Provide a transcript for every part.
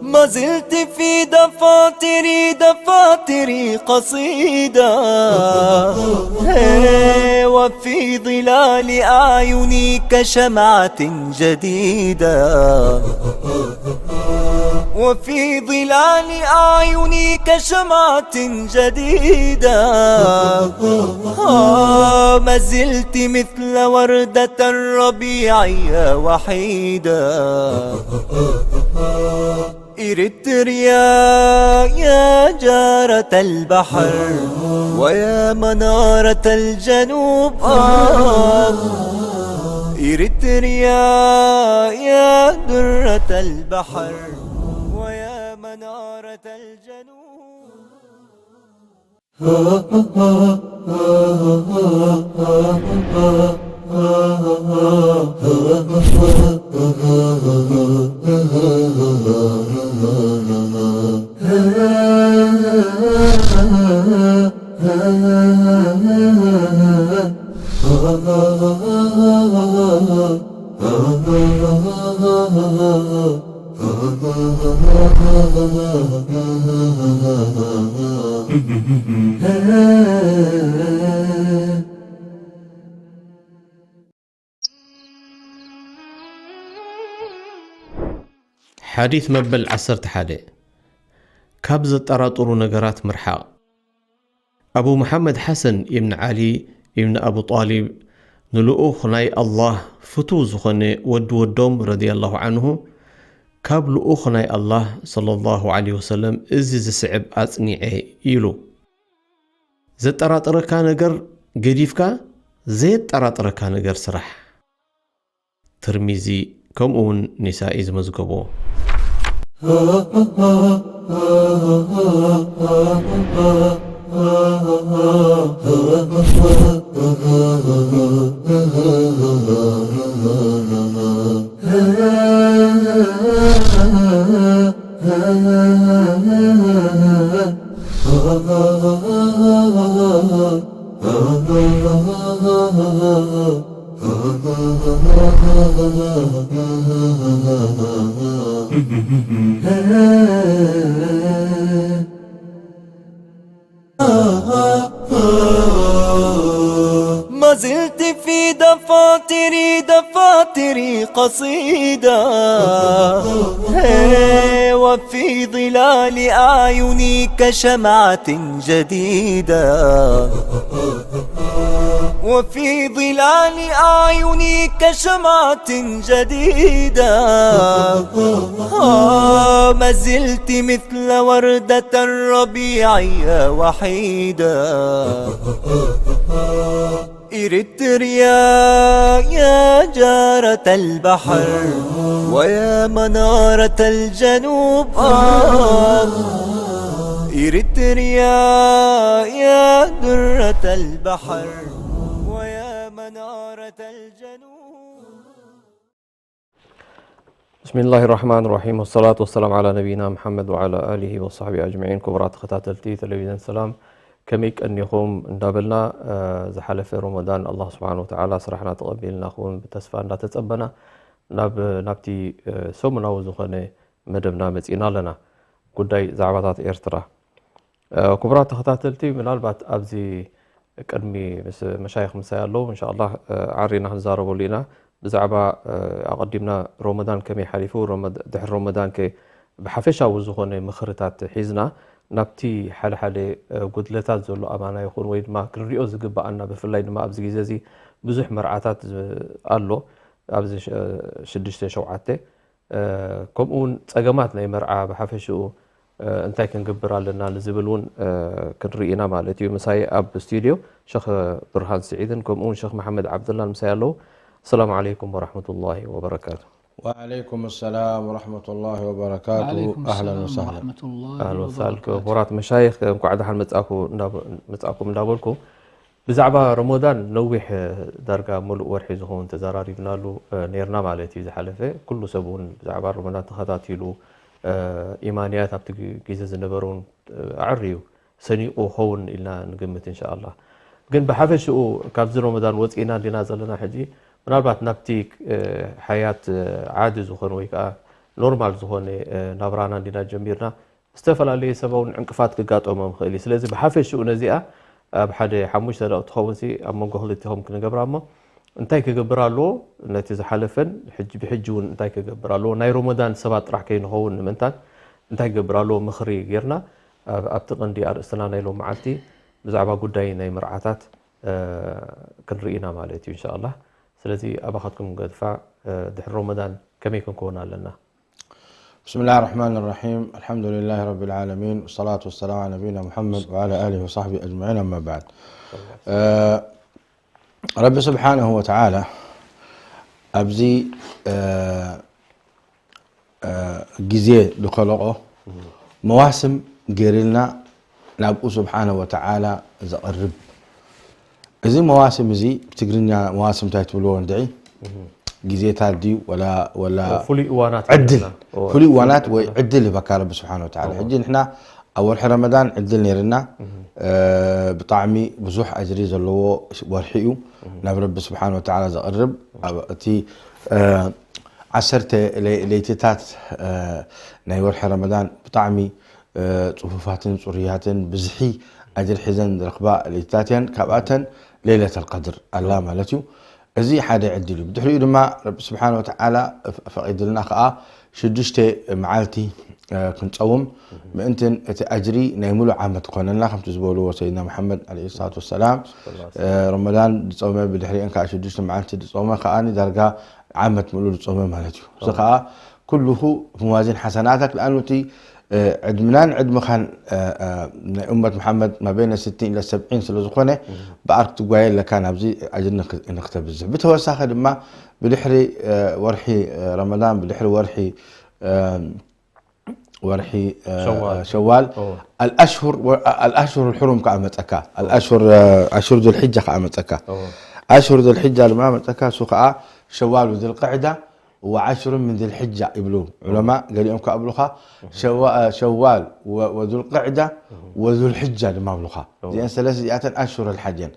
ما زلت في دفاتري، دفاتري قصيدة، هي، وفي ظلال أعيني كشمعة جديدة، وفي ظلال أعيني كشمعة جديدة. آه، ما زلت مثل وردة الربيع يا وحيدة. إريتريا يا جارة البحر ويا منارة الجنوب، آه. إريتريا يا درة البحر ويا منارة الجنوب. ሓዲት መበል ዓሰርተ ሓደ። ካብ ዘጠራጥሩ ነገራት ምርሓቕ። ኣቡ መሓመድ ሓሰን ኢብን ዓሊ ኢብን ኣቡ ጣሊብ ንልኡኽ ናይ ኣላህ ፍቱው ዝኾነ ወዲ ወዶም ረዲየላሁ ዓንሁ፣ ካብ ልኡኽ ናይ ኣላህ ሰለላሁ ዓለይሂ ወሰለም እዚ ዝስዕብ ኣጽኒዐ ኢሉ። ዘጠራጥረካ ነገር ገዲፍካ ዘየጠራጥረካ ነገር ስራሕ። ትርሚዚ ከምኡ እውን ኒሳኢ ዝመዝገቦ። ما زلت في دفاتري، دفاتري قصيدة، هي، وفي ظلال أعيني كشمعة جديدة، وفي ظلال أعيني كشمعة جديدة. آه، ما زلت مثل وردة الربيع يا وحيدة. إريتريا يا جارة البحر ويا منارة الجنوب، آه. إريتريا يا درة البحر ويا منارة الجنوب. بسم الله الرحمن الرحيم، والصلاة والسلام على نبينا محمد وعلى آله وصحبه أجمعين። ክቡራት ተኸታተልቲ ቴሌቪዥን ሰላም፣ ከመይ ቀኒኹም እንዳበልና፣ እ፣ ዝሓለፈ ረመዳን ኣላህ ስብሓን ወተዓላ ስራሕና ተቐቢልና ክውን ብተስፋ እንዳተጸበና ናብ፣ ናብቲ፣ እ፣ ሰሙናዊ ዝኾነ መደብና መጺእና ኣለና። ጉዳይ ዛዕባታት ኤርትራ። እ፣ ክቡራት ተኸታተልቲ፣ ምናልባት ኣብዚ ቅድሚ ምስ መሻይኽ ምሳይ ኣለዉ፣ እንሻኣላህ፣ እ፣ ዓሪና ክንዛረበሉ ኢና። ብዛዕባ፣ እ፣ ኣቐዲምና ረመዳን ከመይ ሓሊፉ፣ ረመድ-፣ ድሕሪ ረመዳን ከ ብሓፈሻዊ ዝኾነ ምኽርታት ሒዝና ናብቲ ሓደ ሓደ፣ እ፣ ጉድለታት ዘሎ ኣማና ይኹን ወይ ድማ ክንሪኦ ዝግብኣና፣ ብፍላይ ድማ ኣብዚ ግዜ እዚ ብዙሕ መርዓታት ዝ-፣ ኣሎ። ኣብዚ ሸ-፣ ሽዱሽተ ሸውዓተ እ፣ ከምኡ እውን ጸገማት ናይ መርዓ ብሓፈሽኡ፣ እንታይ ክንገብር ኣለና ንዝብል እውን ክንርኢ ኢና ማለት እዩ። ምሳይ ኣብ ስቱድዮ ሸኽ ብርሃን ስዒድን ከምኡ እውን ሸኽ መሓመድ ዓብደላን ምሳይ ኣለዉ። ሰላም ዓለይኩም ወራሕመቱላሂ ወበረካቱ። وعليكم السلام ورحمة الله وبركاته. وعليكم أهلا السلام وسهلا. ورحمة الله ኣህለን ወሳህል وبركاته. ክቡራት መሻይኽ፣ እንኳዕ ደሓን መጻእኩ እንዳበ- መጻእኩም እንዳበልኩ፣ ብዛዕባ ረመዳን ነዊሕ ዳርጋ ሙሉእ ወርሒ ዝኸውን ተዘራሪብናሉ ነርና ማለት እዩ። ዝሓለፈ ኩሉ ሰብ እውን ብዛዕባ ረመዳን ተኸታቲሉ፣ ኢማንያት ኣብቲ ግዜ ዝነበረ እውን ኣዕርዩ ሰኒቑ ኸውን ኢልና ንግምት እንሻኣላ። ግን ብሓፈሽኡ ካብዚ ረመዳን ወፂእና እንዲና ዘለና ሕጂ፣ ምናልባት ናብቲ ሓያት ዓዲ ዝኾነ ወይ ከዓ ኖርማል ዝኾነ ናብራና እንዲና ጀሚርና፣ ዝተፈላለየ ሰባውን ዕንቅፋት ክጋጠሞም ይኽእል እዩ። ስለዚ ብሓፈሽኡ ነዚኣ ኣብ ሓደ ሓሙሽተ ደቂ ትኸውን ሲ ኣብ መንጎ ክልቲኹም ክንገብራ እሞ፣ እንታይ ክገብር ኣለዎ? ነቲ ዝሓለፈን ሕጂ ብሕጂ እውን እንታይ ክገብር ኣለዎ? ናይ ሮመዳን ሰባት ጥራሕ ከይንኸውን ንምእንታን እንታይ ክገብር ኣለዎ? ምኽሪ ጌርና ኣብ- ኣብቲ ቀንዲ ኣርእስትና ናይ ሎም መዓልቲ ብዛዕባ ጉዳይ ናይ መርዓታት ክንርኢ ኢና ማለት እዩ እንሻኣላ። ስለዚ ኣባኻትኩም ገድፋ ድሕሪ ሮመዳን ከመይ ክንከውን ኣለና? بسم الله الرحمن الرحيم. الحمد لله رب العالمين، والصلاة والسلام على نبينا محمد وعلى آله وصحبه أجمعين. أما بعد. ረቢ ስብሓንሁ ወተዓላ ኣብዚ ግዜ ዝኸለቆ መዋስም ገይርልና ናብኡ ስብሓንሁ ወተዓላ ዘቕርብ። እዚ መዋስም እዚ ብትግርኛ መዋስም እንታይ ትብልዎ እንድዒ? ግዜታት ድዩ ወላ ወላ ፍሉይ እዋናት ዕድል ኣለና። እወ። ፍሉይ እዋናት ወይ ዕድል ይበካ ረቢ ስብሓን ወተዓላ። ሕጂ ንሕና ኣብ ወርሒ ረመዳን ዕድል ነይርና። ብጣዕሚ ብዙሕ ኣጅሪ ዘለዎ ወርሒ እዩ ናብ ረቢ ስብሓን ወተዓላ ዘቕርብ። ኣብ እቲ ዓሰርተ ለይትታት ናይ ወርሒ ረመዳን ብጣዕሚ ፅፉፋትን ፅሩያትን ብዝሒ ኣጅሪ ሒዘን ዝረኽባ ለይትታት እየን። ካብኣተን ለይለት ኣልቀድር ኣላ ማለት እዩ። እዚ ሓደ ዕድል እዩ። ብድሕሪኡ ድማ ረቢ ስብሓን ወተዓላ ፈቒድልና ከዓ ሽዱሽተ መዓልቲ ክንፀውም ምእንትን እቲ ኣጅሪ ናይ ሙሉእ ዓመት ክኾነልና ከምቲ ዝበልዎ ሰይድና መሓመድ ዓለይሂ ሰላቱ ወሰላም። ረመዳን ዝፀመ ብድሕሪአን ከዓ ሽዱሽተ መዓልቲ ዝፀመ ከዓ ዳርጋ ዓመት ሙሉእ ዝፀመ ማለት እዩ። እዚ ከዓ ኩሉሁ መዋዚን ሓሰናተክ ለኣኑ እቲ ዕድምናን ዕድምኻን ናይ እመት መሓመድ ማበይነ ስቲን ኢለ ሰብዒን ስለ ዝኾነ ብኣር ክትጓየ ኣለካ ናብዚ ኣጅር ንክተብዝሕ። ብተወሳኺ ድማ ብድሕሪ ወርሒ ረመዳን ብድሕሪ ወርሒ ወርሒ ሸዋል ኣልኣሽሁር ኣልኣሽሁር ልሑሩም ከዓ መፀካ። ኣሽሁር ዙልሕጃ ከዓ መፀካ። ኣሽሁር ዙልሕጃ ድማ መፀካ። እሱ ከዓ ሸዋል ዙልቅዕዳ ወዓሽሩ ምን ዙልሕጃ ይብሉ ዑለማ። ገሊኦም ከዓ ብሉኻ ሸዋል ወዙልቅዕዳ ወዙልሕጃ ድማ ብሉኻ። እዚአን ሰለስተ እዚኣተን ኣሽሁር ኣልሓጅ እየን።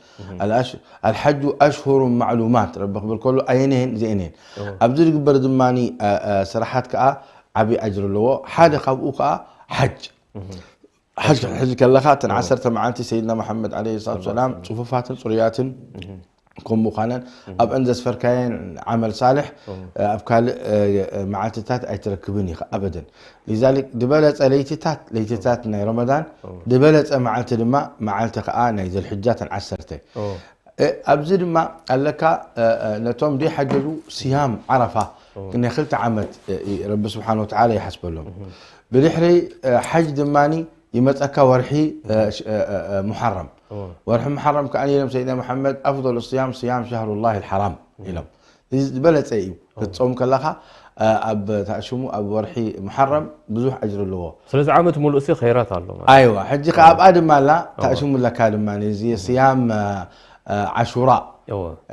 ኣልሓጁ ኣሽሁሩ ማዕሉማት ረቢ ክብል ከሉ ኣየነየን እዚአን እየን። ኣብዚ ዝግበር ድማ ስራሓት ከዓ ዓብዪ ኣጅር ኣለዎ። ሓደ ካብኡ ከዓ ሓጅ። ሓጅ ሕጂ ከለኻ እተን ዓሰርተ መዓልቲ ሰይድና መሓመድ ዓለይሂ ሰላቱ ሰላም ፅፉፋትን ፅሩያትን ከም ምዃነን ኣብአን ዘስፈርካየን ዓመል ሳልሕ ኣብ ካልእ መዓልትታት ኣይትረክብን ኢኻ ኣበደን። ሊዛሊክ ዝበለፀ ለይትታት ለይትታት ናይ ረመዳን ዝበለፀ መዓልቲ ድማ መዓልቲ ከዓ ናይ ዘልሕጃ ተን ዓሰርተ ኣብዚ ድማ ኣለካ ነቶም ደይሓጀሉ ስያም ዓረፋ ናይ ክልተ ዓመት ረቢ ስብሓን ወተዓላ ይሓስበሎም። ብድሕሪ ሓጅ ድማ ይመፀካ ወርሒ ሙሓረም። ወርሒ ሙሓረም ከዓ ኢሎም ሰይድና መሓመድ ኣፍضل الصيام صيام شهر الله الحرام ኢሎም። እዚ ዝበለፀ እዩ ክትፀውም ከለካ ኣብ ታእሽሙ ኣብ ወርሒ ሙሓረም ብዙሕ ኣጅር ኣለዎ። ስለዚ ዓመት ሙሉእ ሲ ኸይራት ኣሎ ማለት እዩ። ኣይዋ ሕጂ ከዓ ኣብኣ ድማ ኣላ ታእሽሙ ኣለካ ድማ እዚ ስያም ዓሹራ።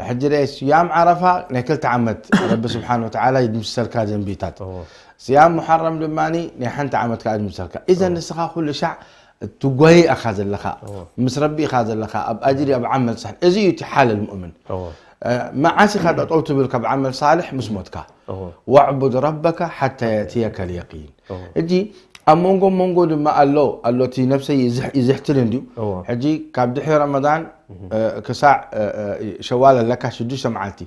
ሕጂ ደ ስያም ዓረፋ ናይ ክልተ ዓመት ረቢ ስብሓን ወተዓላ ይድምስሰልካ ዘንቢታት። ስያም ሙሓረም ድማ ናይ ሓንቲ ዓመት ከዓ ይድምሰልካ። ኢዘን ንስኻ ኩሉ ሻዕ ትጓየ ኢኻ ዘለኻ ምስ ረቢ ኢኻ ዘለኻ ኣብ ኣጅሪ ኣብ ዓመል ሳልሕ። እዚ እዩ እቲ ሓለል ሙእምን። መዓስ ኢኻ ጠጠው ትብል ካብ ዓመል ሳልሕ ምስ ሞትካ። واعبد ربك حتى يأتيك اليقين። ሕጂ ኣብ መንጎ መንጎ ድማ ኣሎ ኣሎ እቲ ነብሰይ ይዝሕትል እንድዩ። ሕጂ ካብ ድሕሪ ረመዳን ክሳዕ ሸዋል ኣለካ ሽዱሽተ መዓልቲ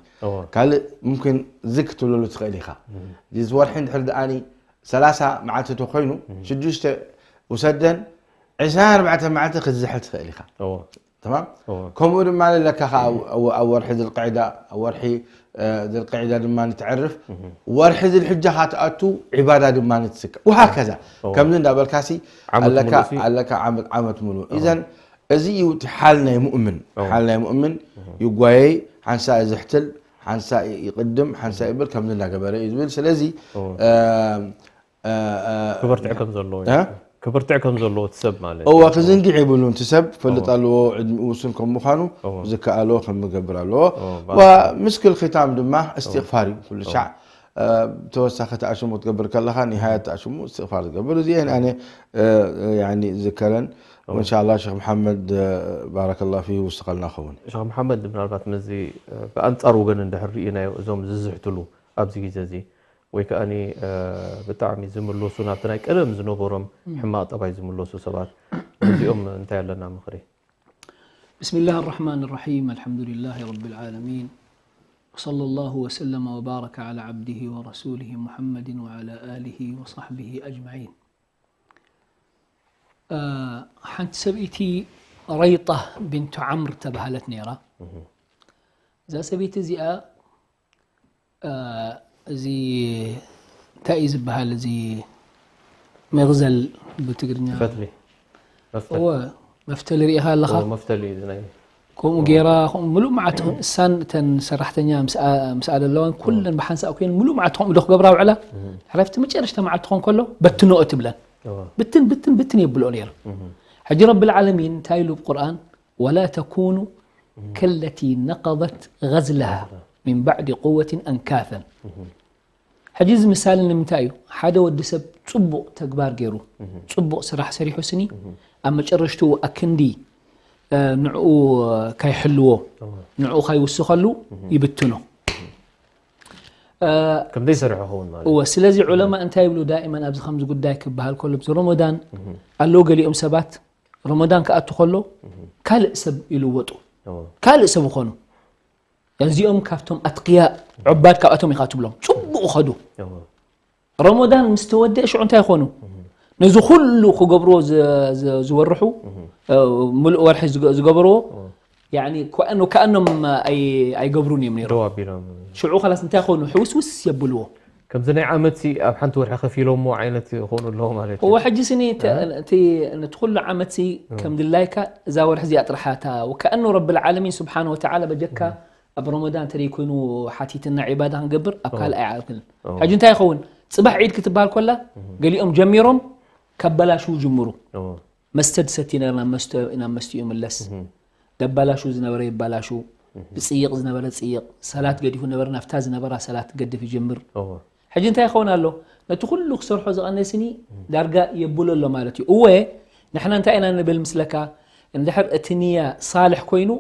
ካልእ ሙምኪን ዝክ ትብለሉ ትኽእል ኢኻ። እዚ ወርሒ እንድሕር ደኣኒ ሰላሳ መዓልቲ ተኮይኑ ሽዱሽተ ውሰደን ዕስራን ኣርባዕተ መዓልቲ ክትዝሕል ትኽእል ኢኻ። ተማም። ከምኡ ድማ ለካ ኣብ ወርሒ ዝልቅዕዳ፣ ኣብ ወርሒ ዝልቅዕዳ ድማ ንትዕርፍ፣ ወርሒ ዝልሕጃ ካትኣቱ ዒባዳ ድማ ንትስከ ውሃከዛ። ከምዚ እንዳበልካሲ ኣለካ ዓመት ሙሉ። ኢዘን እዚ እዩ እቲ ሓል ናይ ሙእምን። ሓል ናይ ሙእምን ይጓየይ፣ ሓንሳ ዝሕትል፣ ሓንሳ ይቅድም፣ ሓንሳ ይብል፣ ከምዚ እንዳገበረ እዩ ዝብል። ስለዚ ክበርትዕ ከም ዘለዎ ክበርትዕ ከም ዘለዎ እቲ ሰብ ማለት እዋ ክዝንግዕ ይብሉ። እቲ ሰብ ፈልጥ ኣለዎ፣ ዕድሚኡ ውሱን ከም ምዃኑ ዝከኣሎ ከም ምገብር ኣለዎ። ምስክል ኺታም ድማ እስትቕፋር እዩ። ኩሉ ሻዕ ተወሳኺ ተኣሽሙ ክትገብር ከለኻ ኒሃያ ተኣሽሙ እስትቕፋር ዝገብር። እዚአን ኣነ ዝከረን። እንሻላ ሸክ መሓመድ ባረከላ ፊ ውስኸልና ኸውን። ሸክ መሓመድ ምናልባት ነዚ ብኣንፃር ወገን እንድሕር ርኢናዮ እዞም ዝዝሕትሉ ኣብዚ ግዜ እዚ ወይ ከዓ ብጣዕሚ ዝምለሱ ናብቲ ናይ ቀደም ዝነበሮም ሕማቕ ጠባይ ዝምለሱ ሰባት እዚኦም እንታይ ኣለና ምኽሪ? بسم الله الرحمن الرحيم. الحمد لله رب العالمين. وصلى الله وسلم وبارك على عبده ورسوله محمد وعلى آله وصحبه أجمعين. ሓንቲ ሰብይቲ ረይጣ ቢንቱ ዓምር ተባሃለት ነይራ። እዛ ሰበይቲ እዚኣ እዚ እንታይ እዩ ዝበሃል? እዚ መግዘል ብትግርኛ ፈትሊ። መፍተል። እወ፣ መፍተል ርኢኻ ኣለኻ? እወ፣ መፍተል እዩ እዚ ናይ ከምኡ ገይራ ከምኡ ምሉእ መዓልቲ እሳን እተን ሰራሕተኛ ምስኣ ምስኣ ዘለዋን ኩለን ብሓንሳእ ኮይን ምሉእ መዓልቲ ከምኡ ዶ ክገብራ ውዕላ? ሕራፍቲ መጨረሽታ መዓልቲ ክኾን ከሎ በትንኦ ትብለን። እወ። ብትን ብትን ብትን የብልኦ ነይሩ። ሕጂ ረብል ዓለሚን እንታይ ኢሉ ብቁርኣን? ولا تكونوا كالتي نقضت غزلها من بعد قوة أنكاثا. ሕጂ እዚ ምሳሌ ንምንታይ እዩ? ሓደ ወዲ ሰብ ጽቡቕ ተግባር ገይሩ፣ ጽቡቕ ስራሕ ሰሪሑ ስኒ፣ ኣብ መጨረሽትኡ ኣክንዲ ንዕኡ ካይሕልዎ፣ ንዕኡ ካይውስኸሉ ይብትኖ። ከምደይ ሰሪሑ ኸውን ማለት እወ። ስለዚ ዑለማ እንታይ ይብሉ ዳኢመን ኣብዚ ከምዚ ጉዳይ ክበሃል ከሎ፣ ኣብዚ ረመዳን ኣለዉ ገሊኦም ሰባት ረመዳን ክኣቱ ከሎ ካልእ ሰብ ይልወጡ፣ ካልእ ሰብ ይኾኑ። እዚኦም ካብቶም ኣትቅያ ዑባድ ካብኣቶም ኢኻ ትብሎም። ጽቡቕ ኸዱ። ረመዳን ምስ ተወደአ ሽዑ እንታይ ይኾኑ? ነዚ ኩሉ ክገብርዎ ዝወርሑ፣ ምሉእ ወርሒ ዝገበርዎ፣ ከኣኖም ኣይገብሩን እዮም ነይሮም። ሽዑ ኸላስ እንታይ ይኾኑ? ሕውስውስ የብልዎ። ከምዚ ናይ ዓመትሲ ኣብ ሓንቲ ወርሒ ከፊሎሞ ዓይነት ይኾኑ ኣለዉ ማለት እዩ። እወ፣ ሕጂ ስኒ እቲ ነቲ ኩሉ ዓመትሲ ከም ድላይካ እዛ ወርሒ እዚኣ ጥራሓታ ወከኣኑ ረብል ዓለሚን ስብሓን ወተዓላ በጀካ ኣብ ረመዳን ተደይ ኮይኑ ሓቲትና ዒባዳ ክንገብር ኣብ ካልእ ኣይዓርፍን። ሕጂ እንታይ ይኸውን? ጽባሕ ዒድ ክትበሃል ኮላ ገሊኦም ጀሚሮም ከበላሽዉ ጅምሩ። መስተ ድሰቲ ነር ናብ መስተ ናብ መስቲኡ ይምለስ። ደባላሹ ዝነበረ ይባላሹ። ዝጽይቕ ዝነበረ ጽይቕ። ሰላት ገዲፉ ነበረ ናብታ ዝነበራ ሰላት ገድፍ ይጅምር። ሕጂ እንታይ ይኸውን ኣሎ? ነቲ ኩሉ ክሰርሖ ዝቐነስኒ ዳርጋ የብሎ ኣሎ ማለት እዩ። እወ ንሕና እንታይ ኢና ንብል ምስለካ? እንድሕር እቲ ንያ ሳልሕ ኮይኑ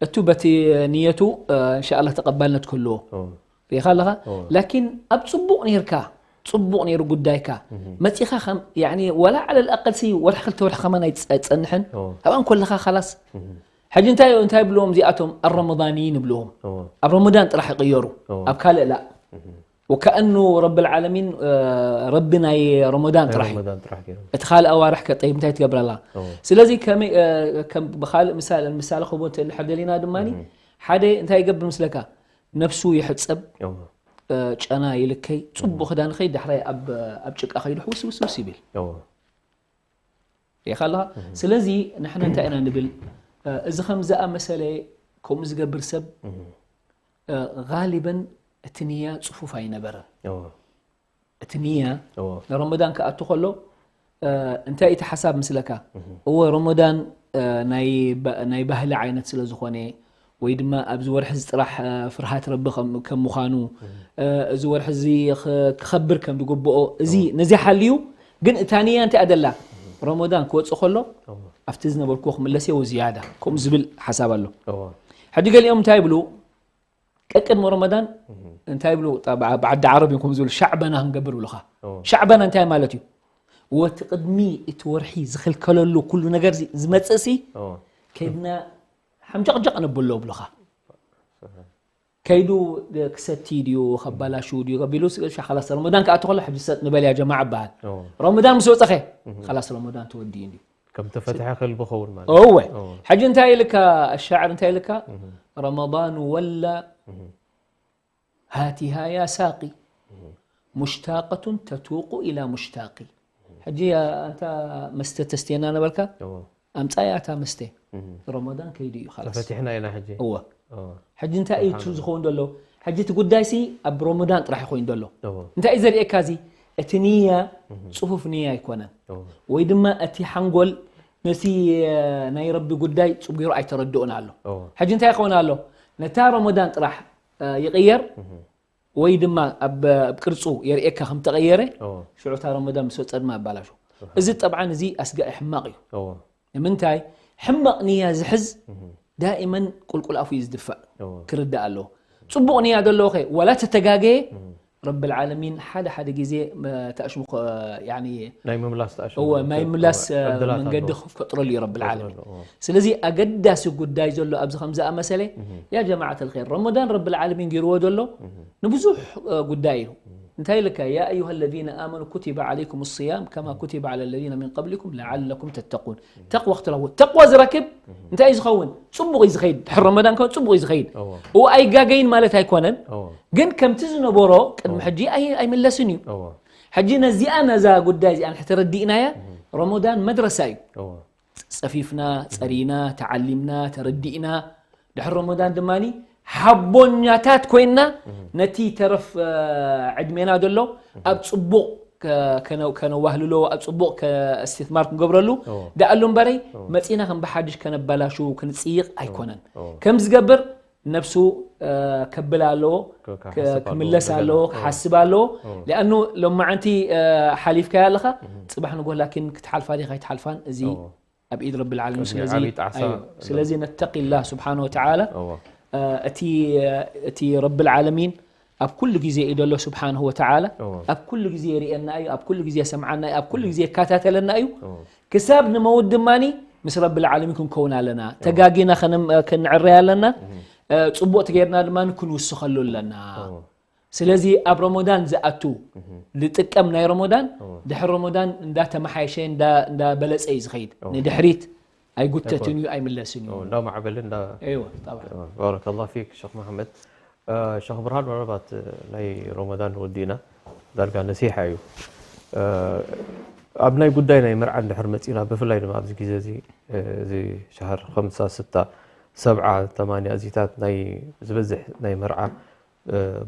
እቱ በቲ ንየቱ እንሻኣላህ ተቐባልነት ክህልዎ። ሪኢኻ ኣለኻ? ላኪን ኣብ ጽቡቕ ኔርካ፣ ጽቡቕ ኔሩ ጉዳይካ፣ መጺኻ ከም፣ ያኒ፣ ወላ ዓለል ኣቀል ሲ ወርሒ ክልተ ወርሒ ከማን ኣይጸ-፣ ኣይጸንሕን። ኣብኣን ኮለኻ ኻላስ። ሕጂ እንታይ፣ እንታይ ይብልዎም እዚኣቶም? ኣረመዳንይን ይብልዎም። ኣብ ረመዳን ጥራሕ ይቕየሩ። ኣብ ካልእ ላ። ወከኣኑ ረብል ዓለሚን፣ እ፣ ረቢ ናይ ረመዳን ናይ ጥራሕ እዩ። ረመዳን ጥራሕ ገይሩ። እቲ ካልእ ኣዋርሕ ከ ጠይብ እንታይ ትገብር ኣላ? እዎ። ስለዚ ከመይ፣ እ፣ ከም ብኻልእ ምሳሌ፣ ምሳሌ ክህቦ እንተ እንድሕር ደሊና ድማኒ፣ እህ። ሓደ እንታይ ይገብር ምስለካ? ነብሱ ይሕጸብ፣ እዎ። እ፣ ጨና ይልከይ፣ ጽቡቕ እህ። ክዳን ይኸይድ፣ ዳሕራይ ኣብ፣ ኣብ ጭቃ ከይዱ ሕውስውስውስ ይብል። እዎ። ሪኢኻ ኣለኻ? እህ። ስለዚ ንሕና እንታይ ኢና ንብል? እ፣ እዚ ከም ዝኣመሰለ ከምኡ ዝገብር ሰብ፣ እህ። እ፣ ጋሊበን እቲ ንያ ጽፉፍ ኣይነበረን። እዎ። እቲ ንያ እዎ። ንረመዳን ክኣቱ ከሎ፣ እ፣ እንታይ እቲ ሓሳብ ምስለካ? እህ። እወ፣ ረመዳን፣ እ፣ ናይ ባ-፣ ናይ ባህሊ ዓይነት ስለ ዝኾነ፣ ወይ ድማ ኣብዚ ወርሒ እዚ ጥራሕ፣ እ፣ ፍርሃት ረቢ ከም፣ ከም ምዃኑ፣ እህ። እ፣ እዚ ወርሒ እዚ ኽ-፣ ክኸብር ከም ዝግብኦ፣ እዚ፣ እዎ። ነዚ ሓልዩ፣ ግን እታ ንያ እንታይ ኣደላ? እህ። ረመዳን ክወጽእ ከሎ፣ እዎ። ኣብቲ ዝነበርክዎ ክምለስ እየ ወዝያዳ፣ ከምኡ ዝብል ሓሳብ ኣሎ። እዎ። ሕጂ ገሊኦም እንታይ ይብሉ? ቀቅድሚ ረመዳን እህ። እንታይ ይብሉ? ጣ-፣ ብዓ-፣ ብዓዲ ዓረብ እዮም ከምኡ ዝብሉ፣ ሻዕበና ክንገብር ይብሉኻ። እዎ። ሻዕበና እንታይ ማለት እዩ? ወቲ ቅድሚ እቲ ወርሒ ዝኽልከለሉ ኩሉ ነገር ዚ-፣ ዝመጽእ ሲ፣ እዎ። ከይድና ሓምጃቕጃቕ ነብሎ ይብሉኻ። እህ። ከይዱ ክሰቲ ድዩ፣ ከባላሹ ድዩ፣ ከቢሉ ስ-፣ ሻ-፣ ኻላስ ረመዳን ክኣቱ ከሎ፣ ሕጂ ሰጥ ንበል ያ ጀማዓ ይበሃል። እዎ። ረመዳን ምስ ወጸኸ፣ እህ። ኻላስ ረመዳን ተወዲኡ እንድዩ። ከም ተፈትሐ ከልቢ ኸውን ማለት እወ እወ። ሕጂ እንታይ ኢልካ ኣሻዕር እንታይ ኢልካ ረመዳን ወላ ሃቲሃ ያ ሳቂ ሙሽታቀቱን ተቱቁ ኢላ ሙሽታቂ ሕጂ ኣንታ መስተ ተስትየና ነበርካ እወ። ኣምፃያ እታ መስተ ረመዳን ከይዱ እዩ ላስ ተፈቲሕና ኢና ሕጂ እወ እወ። ሕጂ እንታይ እዩ እቲ ዝኸውን ዘሎ ሕጂ እቲ ጉዳይ ሲ ኣብ ረመዳን ጥራሕ ኮይኑ ዘሎ እወ። እንታይ እዩ ዘርእየካ እዚ እቲ ንያ ፅፉፍ ንያ ኣይኮነን እወ። ወይ ድማ እቲ ሓንጎል ነቲ እ፣ ናይ ረቢ ጉዳይ ፅጉሩ ኣይተረድኡን ኣሎ እወ። ሕጂ እንታይ ይኸውን ኣሎ ነታ ረመዳን ጥራሕ እ፣ ይቕየር ወይ ድማ ኣብ ኣብ ቅርፁ የርእየካ ከም ተቐየረ እወ። ሽዑ እታ ረመዳን ምስ ወፀ ድማ ኣባላሹ እዚ ጠብዓን እዚ ኣስጋኢ ሕማቕ እዩ እወ። ንምንታይ ሕማቕ ንያ ዝሕዝ ዳኢመን ቁልቁል ኣፉ እዩ ዝድፋእ እወ። ክርዳእ ኣለዎ ፅቡቕ ንያ ዘለዎ ኸ ወላ ተተጋገየ ረቢ ልዓለሚን ሓደ ሓደ ግዜ መ- ተኣሽሙ ኸ- ያኒ ናይ ምምላስ ተኣሽሙ እወ ናይ ምላስ እ፣ ዕድላት መንገዲ ኣለዎ። ክፈጥረሉ እዩ ረቢ ልዓለሚን እወ። ስለዚ ኣገዳሲ ጉዳይ ዘሎ ኣብዚ ከምዝኣመሰለ ያ ጀማዓት ልኸይር ረመዳን ረቢ ልዓለሚን ገይርዎ ዘሎ ንብዙሕ እ፣ ጉዳይ እዩ እንታይ ኢልካ ያ ኣዩሃ ለዚነ ኣመኑ ኩቲበ ዓለይኩም ስያም ከማ ኩቲበ ዓላ ለዚነ ምን ቀብሊኩም ለዓለኩም ተተቁን ተቅዋ ክትረኽቡ ተቅዋ ዝረክብ እንታይ እዩ ዝኸውን ፅቡቕ እዩ ዝኸይድ ድሕሪ ረመዳን ከ ፅቡቕ እዩ ዝኸይድ እወ። እው ኣይጋገይን ማለት ኣይኮነን እወ። ግን ከምቲ ዝነበሮ ቅድሚ ሕጂ ኣይ- ኣይምለስን እዩ እወ። ሕጂ ነዚኣ ነዛ ጉዳይ እዚኣ ንሕተረዲእናያ ረመዳን መድረሳ እዩ እወ። ፀፊፍና ፀሪና ተዓሊምና ተረዲእና ድሕሪ ረመዳን ድማ ሓቦኛታት ኮይንና ነቲ ተረፍ እ፣ ዕድሜና ዘሎ ኣብ ፅቡቕ ከ- ከነ- ከነዋህልሎ ኣብ ፅቡቕ እስትትማር ክንገብረሉ እወ። ደኣሉ እምበረይ መፂና ከም ብሓድሽ ከነበላሹ ክንፅይቕ ኣይኮነን እወ። ከም ዝገብር ነብሱ እ፣ ከብል ኣለዎ ክ- ክ- ክሓስብ ኣለዎ ክምለስ እንደገና። ኣለዎ እወ። ክሓስብ ኣለዎ ሊኣኑ ሎማዓንቲ እ፣ ሓሊፍካያ ኣለኻ ፅባሕ ንጎ ላኪን ክትሓልፋ ዲኻ ኣይትሓልፋን እዚ እወ። ኣብ ኢድ ረቢ ልዓለሚን ቅድሚ ስለዚ ዓብዪ ጣዕሳ ኣዮ፣ ስለዚ ነተቂ ላህ ስብሓን ወተዓላ እወ። እ፣ እቲ እቲ ረቢ ልዓለሚን ኣብ ኩሉ ግዜ እዩ ዘሎ ስብሓንሁ ወተዓላ እወ። ኣብ ኩሉ ግዜ የርእየና እዩ ኣብ ኩሉ ግዜ የሰምዓና እዩ ኣብ ኩሉ ግዜ ይከታተለና እዩ እወ። ክሳብ ንመውት ድማ ምስ ረቢ ልዓለሚን ክንከውን ኣለና ተጋጊና ከነም- ክንዕረይ ኣለና እ፣ ፅቡቕ ትገይርና ድማ ክንውስኸሉ ኣለና እወ። ስለዚ ኣብ ረመዳን ዝኣቱ ዝጥቀም ናይ ረመዳን ድሕሪ ረመዳን እንዳተመሓየሸ እንዳ- እንዳበለፀ እዩ ዝኸይድ ንድሕሪት ኣይጉተትን እዩ ኣይምለስን እዩ እንዳማዕበለ እንዳ እወ ጠብዓ ባረከላ ፊክ ሸክ መሓመድ ሸክ ብርሃን ምናልባት ናይ ረመዳን ወዲእና ዳርጋ ነሲሓ እዩ ኣብ ናይ ጉዳይ ናይ መርዓ እንድሕር መፂና ብፍላይ ድማ ኣብዚ ግዜ እዚ እዚ ሸሃር ከምሳ ስታ ሰብዓ ተማንያ እዚታት ናይ ዝበዝሕ ናይ መርዓ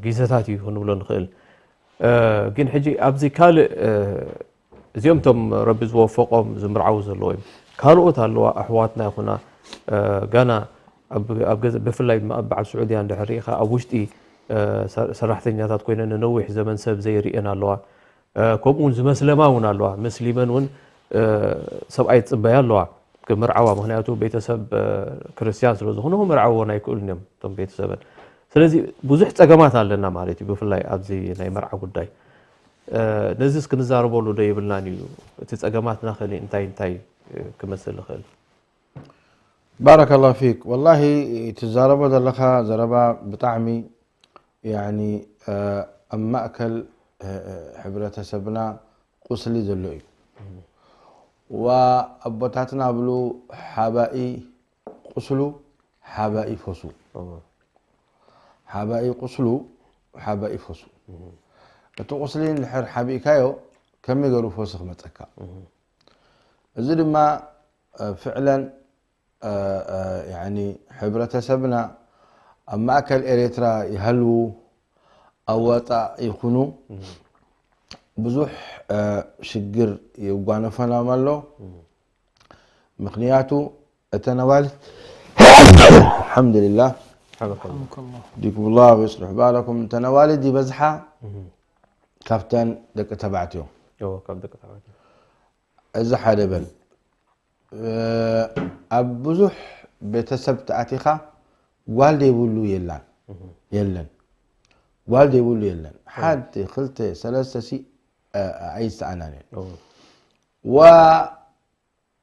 ግዜታት እዩ ክንብሎ ንኽእል ግን ሕጂ ኣብዚ ካልእ እዚኦም ቶም ረቢ ዝወፈቆም ዝምርዓው ዘለዎ እዮም ካልኦት ኣለዋ ኣሕዋትና ይኹና ጋና ብፍላይ ድማ ኣብ በዓል ስዑድያ እንድሕር ሪኢኻ ኣብ ውሽጢ ሰራሕተኛታት ኮይነን ንነዊሕ ዘመን ሰብ ዘይርእየን ኣለዋ ከምኡ እውን ዝመስለማ እውን ኣለዋ መስሊመን እውን ሰብኣይ ትፅበያ ኣለዋ ክምርዓዋ ምክንያቱ ቤተሰብ ክርስትያን ስለ ዝኾኑ ክምርዓዎ ኣይክእሉን እዮም እቶም ቤተሰበን ስለዚ ብዙሕ ፀገማት ኣለና ማለት እዩ ብፍላይ ኣብዚ ናይ መርዓ ጉዳይ ነዚስ ክንዛረበሉ ዶ የብልናን እዩ እቲ ፀገማትና ከ እንታይ እንታይ ክመስል ይኽእል ባረከላሁ ፊክ ወላሂ ትዛረቦ ዘለኻ ዘረባ ብጣዕሚ ያኒ ኣብ ማእከል ሕብረተሰብና ቁስሊ ዘሎ እዩ ዋ ኣቦታትና ብሉ ሓባኢ ቁስሉ ሓባኢ ፈሱ ሓባኢ ቁስሉ ሓባኢ ፈሱ እቲ ቁስሊ እንድሕር ሓቢእካዮ ከመይ ገሩ ፈሱ ክመፀካ እዚ ድማ ፍዕለን ሕብረተሰብና ኣብ ማእከል ኤርትራ ይሃልዉ ኣብ ወፃእ ይኹኑ ብዙሕ ሽግር ይጓነፈናም ኣሎ ምክንያቱ እተን ኣዋልድ ኣልሓምዱሊላህ ዲኩም ላህ ወይስልሑ ባለኩም እተን ኣዋልድ ይበዝሓ ካብተን ደቂ ተባዕትዮ ካብ ደቂ ተባዕትዮ እዚ ሓደ በል ኣብ ብዙሕ ቤተሰብ ተኣቲኻ ጓል ዘይብሉ የላን የለን ጓል ዘይብሉ የለን ሓንቲ ክልተ ሰለስተ ሲ ኣይሰኣናን እየን ዋ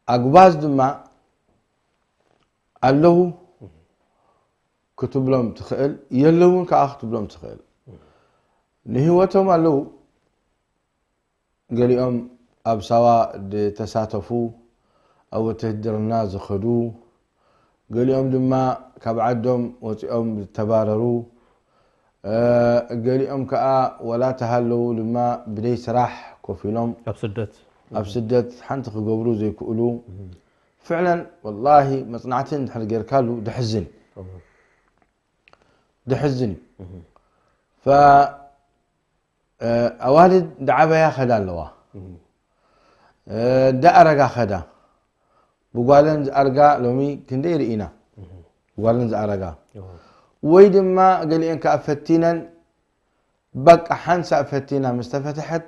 ኣጉባዝ ድማ ኣለዉ ክትብሎም ትኽእል የለውን ከዓ ክትብሎም ትኽእል ንህይወቶም ኣለዉ ገሊኦም ኣብ ሳዋ ዝተሳተፉ ኣብ ውትህድርና ዝኸዱ፣ ገሊኦም ድማ ካብ ዓዶም ወፂኦም ዝተባረሩ፣ እ፣ ገሊኦም ከዓ ወላ ተሃለዉ ድማ ብደይ ስራሕ ኮፍ ኢሎም ኣብ ስደት። ኣብ ስደት ሓንቲ ክገብሩ ዘይክእሉ። ፍዕለን ወላሂ መፅናዕቲ እንድሕር ጌርካሉ ደሕዝን፣ ደሕዝን እዩ። ፈ-፣ እ፣ ኣዋልድ እንዳዓበያ ከዳ ኣለዋ። እ፣ እንዳኣረጋ ከዳ። ብጓለን ዝኣርጋ ሎሚ ክንደይ ርኢና። ብጓለን ዝኣረጋ። ወይ ድማ ገሊአን ከዓ ፈቲነን፣ በቃ ሓንሳእ ፈቲና ምስ ተፈትሐት፣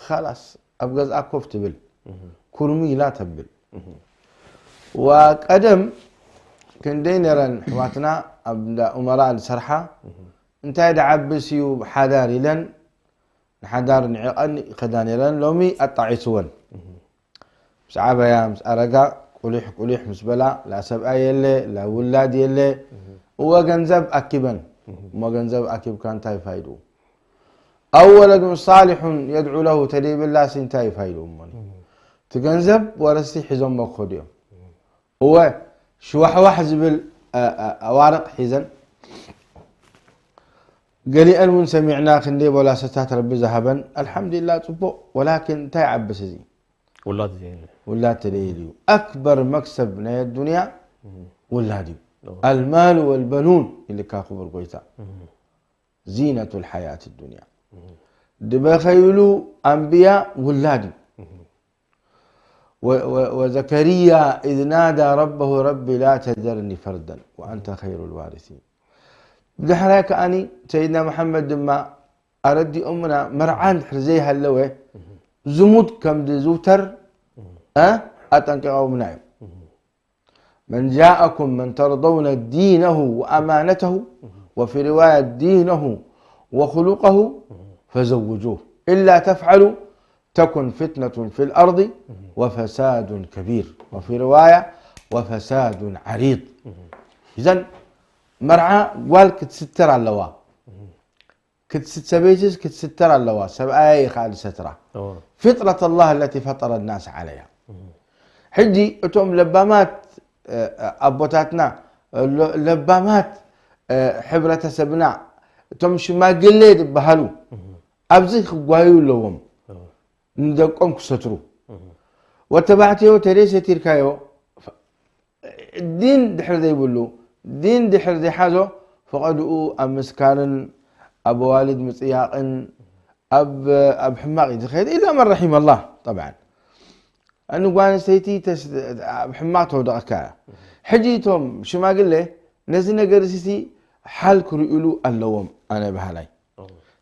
ኻላስ ኣብ ገዝኣ ኮፍ ትብል። ኩርሚ ኢላ ተብል። ወቀደም ክንደይ ነረን ኣሕዋትና ኣብ እንዳ ኡመራ ዝሰርሓ፣ እንታይ ደዓብስ እዩ ሓዳር ኢለን፣ ንሓዳር ንዕቐን ይኸዳ ነረን። ሎሚ ኣጣዒስወን። ምስ ዓበያ፣ ምስ ኣረጋ፣ ቁሊሕ ቁሊሕ ምስ በላ፣ ላ ሰብኣይ የለ፣ ላ ውላድ የለ። እወ ገንዘብ ኣኪበን። እሞ ገንዘብ ኣኪብካ እንታይ ፋይድኡ? ኣው ወለዱን ሳሊሑን የድዑ ለሁ ተደይብላሲ እንታይ ፋይድኡ? እሞ እቲ ገንዘብ ወረስቲ ሒዞሞ ክኸዱ እዮም። እወ ሽዋሕዋሕ ዝብል፣ እ፣ እ፣ ኣዋርቕ ሒዘን። ገሊአን እውን ሰሚዕና ክንደይ ቦላሰታት ረቢ ዝሃበን። ኣልሓምዱሊላህ ጽቡቕ። ወላኪን እንታይ ዓብስ እዚ? ውላድ ዘየለ። ውላድ ተደይል እዩ። ኣክበር መክሰብ ናይ ኣዱንያ ውላድ እዩ። ኣልማሉ ወልበኑን ኢልካ ክቡር ጎይታ። ዚነቱ ልሓያት ዱንያ። ድበኸይሉ ኣንብያ ውላድ እዩ። و-، و-، وزكريا إذ نادى ربه رب لا تذرني فردا وأنت خير الوارثين. ብድሕራይ ከኣኒ ሰይድና መሓመድ ድማ ኣረዲኦምና፣ መርዓ እንድሕር ዘይሃለወ ዝሙት ከም ዝዝውተር፣ እ፣ ኣጠንቂቖምና እዮም። من جاءكم من ترضون دينه وأمانته، وفي رواية دينه وخلقه، فزوجوه، إلا تفعلوا تكن فتنة في الأرض وفساد كبير، وفي رواية وفساد عريض. إذن መርዓ ጓል ክትስተር ኣለዋ። ክትስት-፣ ሰበይትስ ክትስተር ኣለዋ፣ ሰብኣያ ይኸኣል ሰትራ። እዎ። فطرة الله التي فطر الناس عليها። ሕጂ እቶም ለባማት፣ እ፣ እ፣ ኣቦታትና፣ እ፣ ለ-፣ ለባማት፣ እ፣ ሕብረተሰብና፣ እቶም ሽማግሌ ዝበሃሉ ኣብዚ ክጓዩ ኣለዎም። እዎ። ንደቆም ክሰትሩ። ወተባዕትዮ ተደይ ሰቲርካዮ፣ ዲን ድሕር ዘይብሉ፣ ዲን ድሕር ዘይሓዞ፣ ፈቐድኡ ኣብ ምስካርን ኣብ ኣዋልድ ምጽያቕን ኣብ፣ ኣብ ሕማቕ እዩ ዝኸይድ። ኢላ መን ረሒመ ኣላህ፣ ጠብዓን። ንጓል ኣንስተይቲ ተስ-፣ ኣብ ሕማቕ ተውደቐካ እያ። ሕጂ እቶም ሽማግለ ነዚ ነገር እዚ ሓል ክርእዩሉ ኣለዎም፣ ኣነ በሃላይ።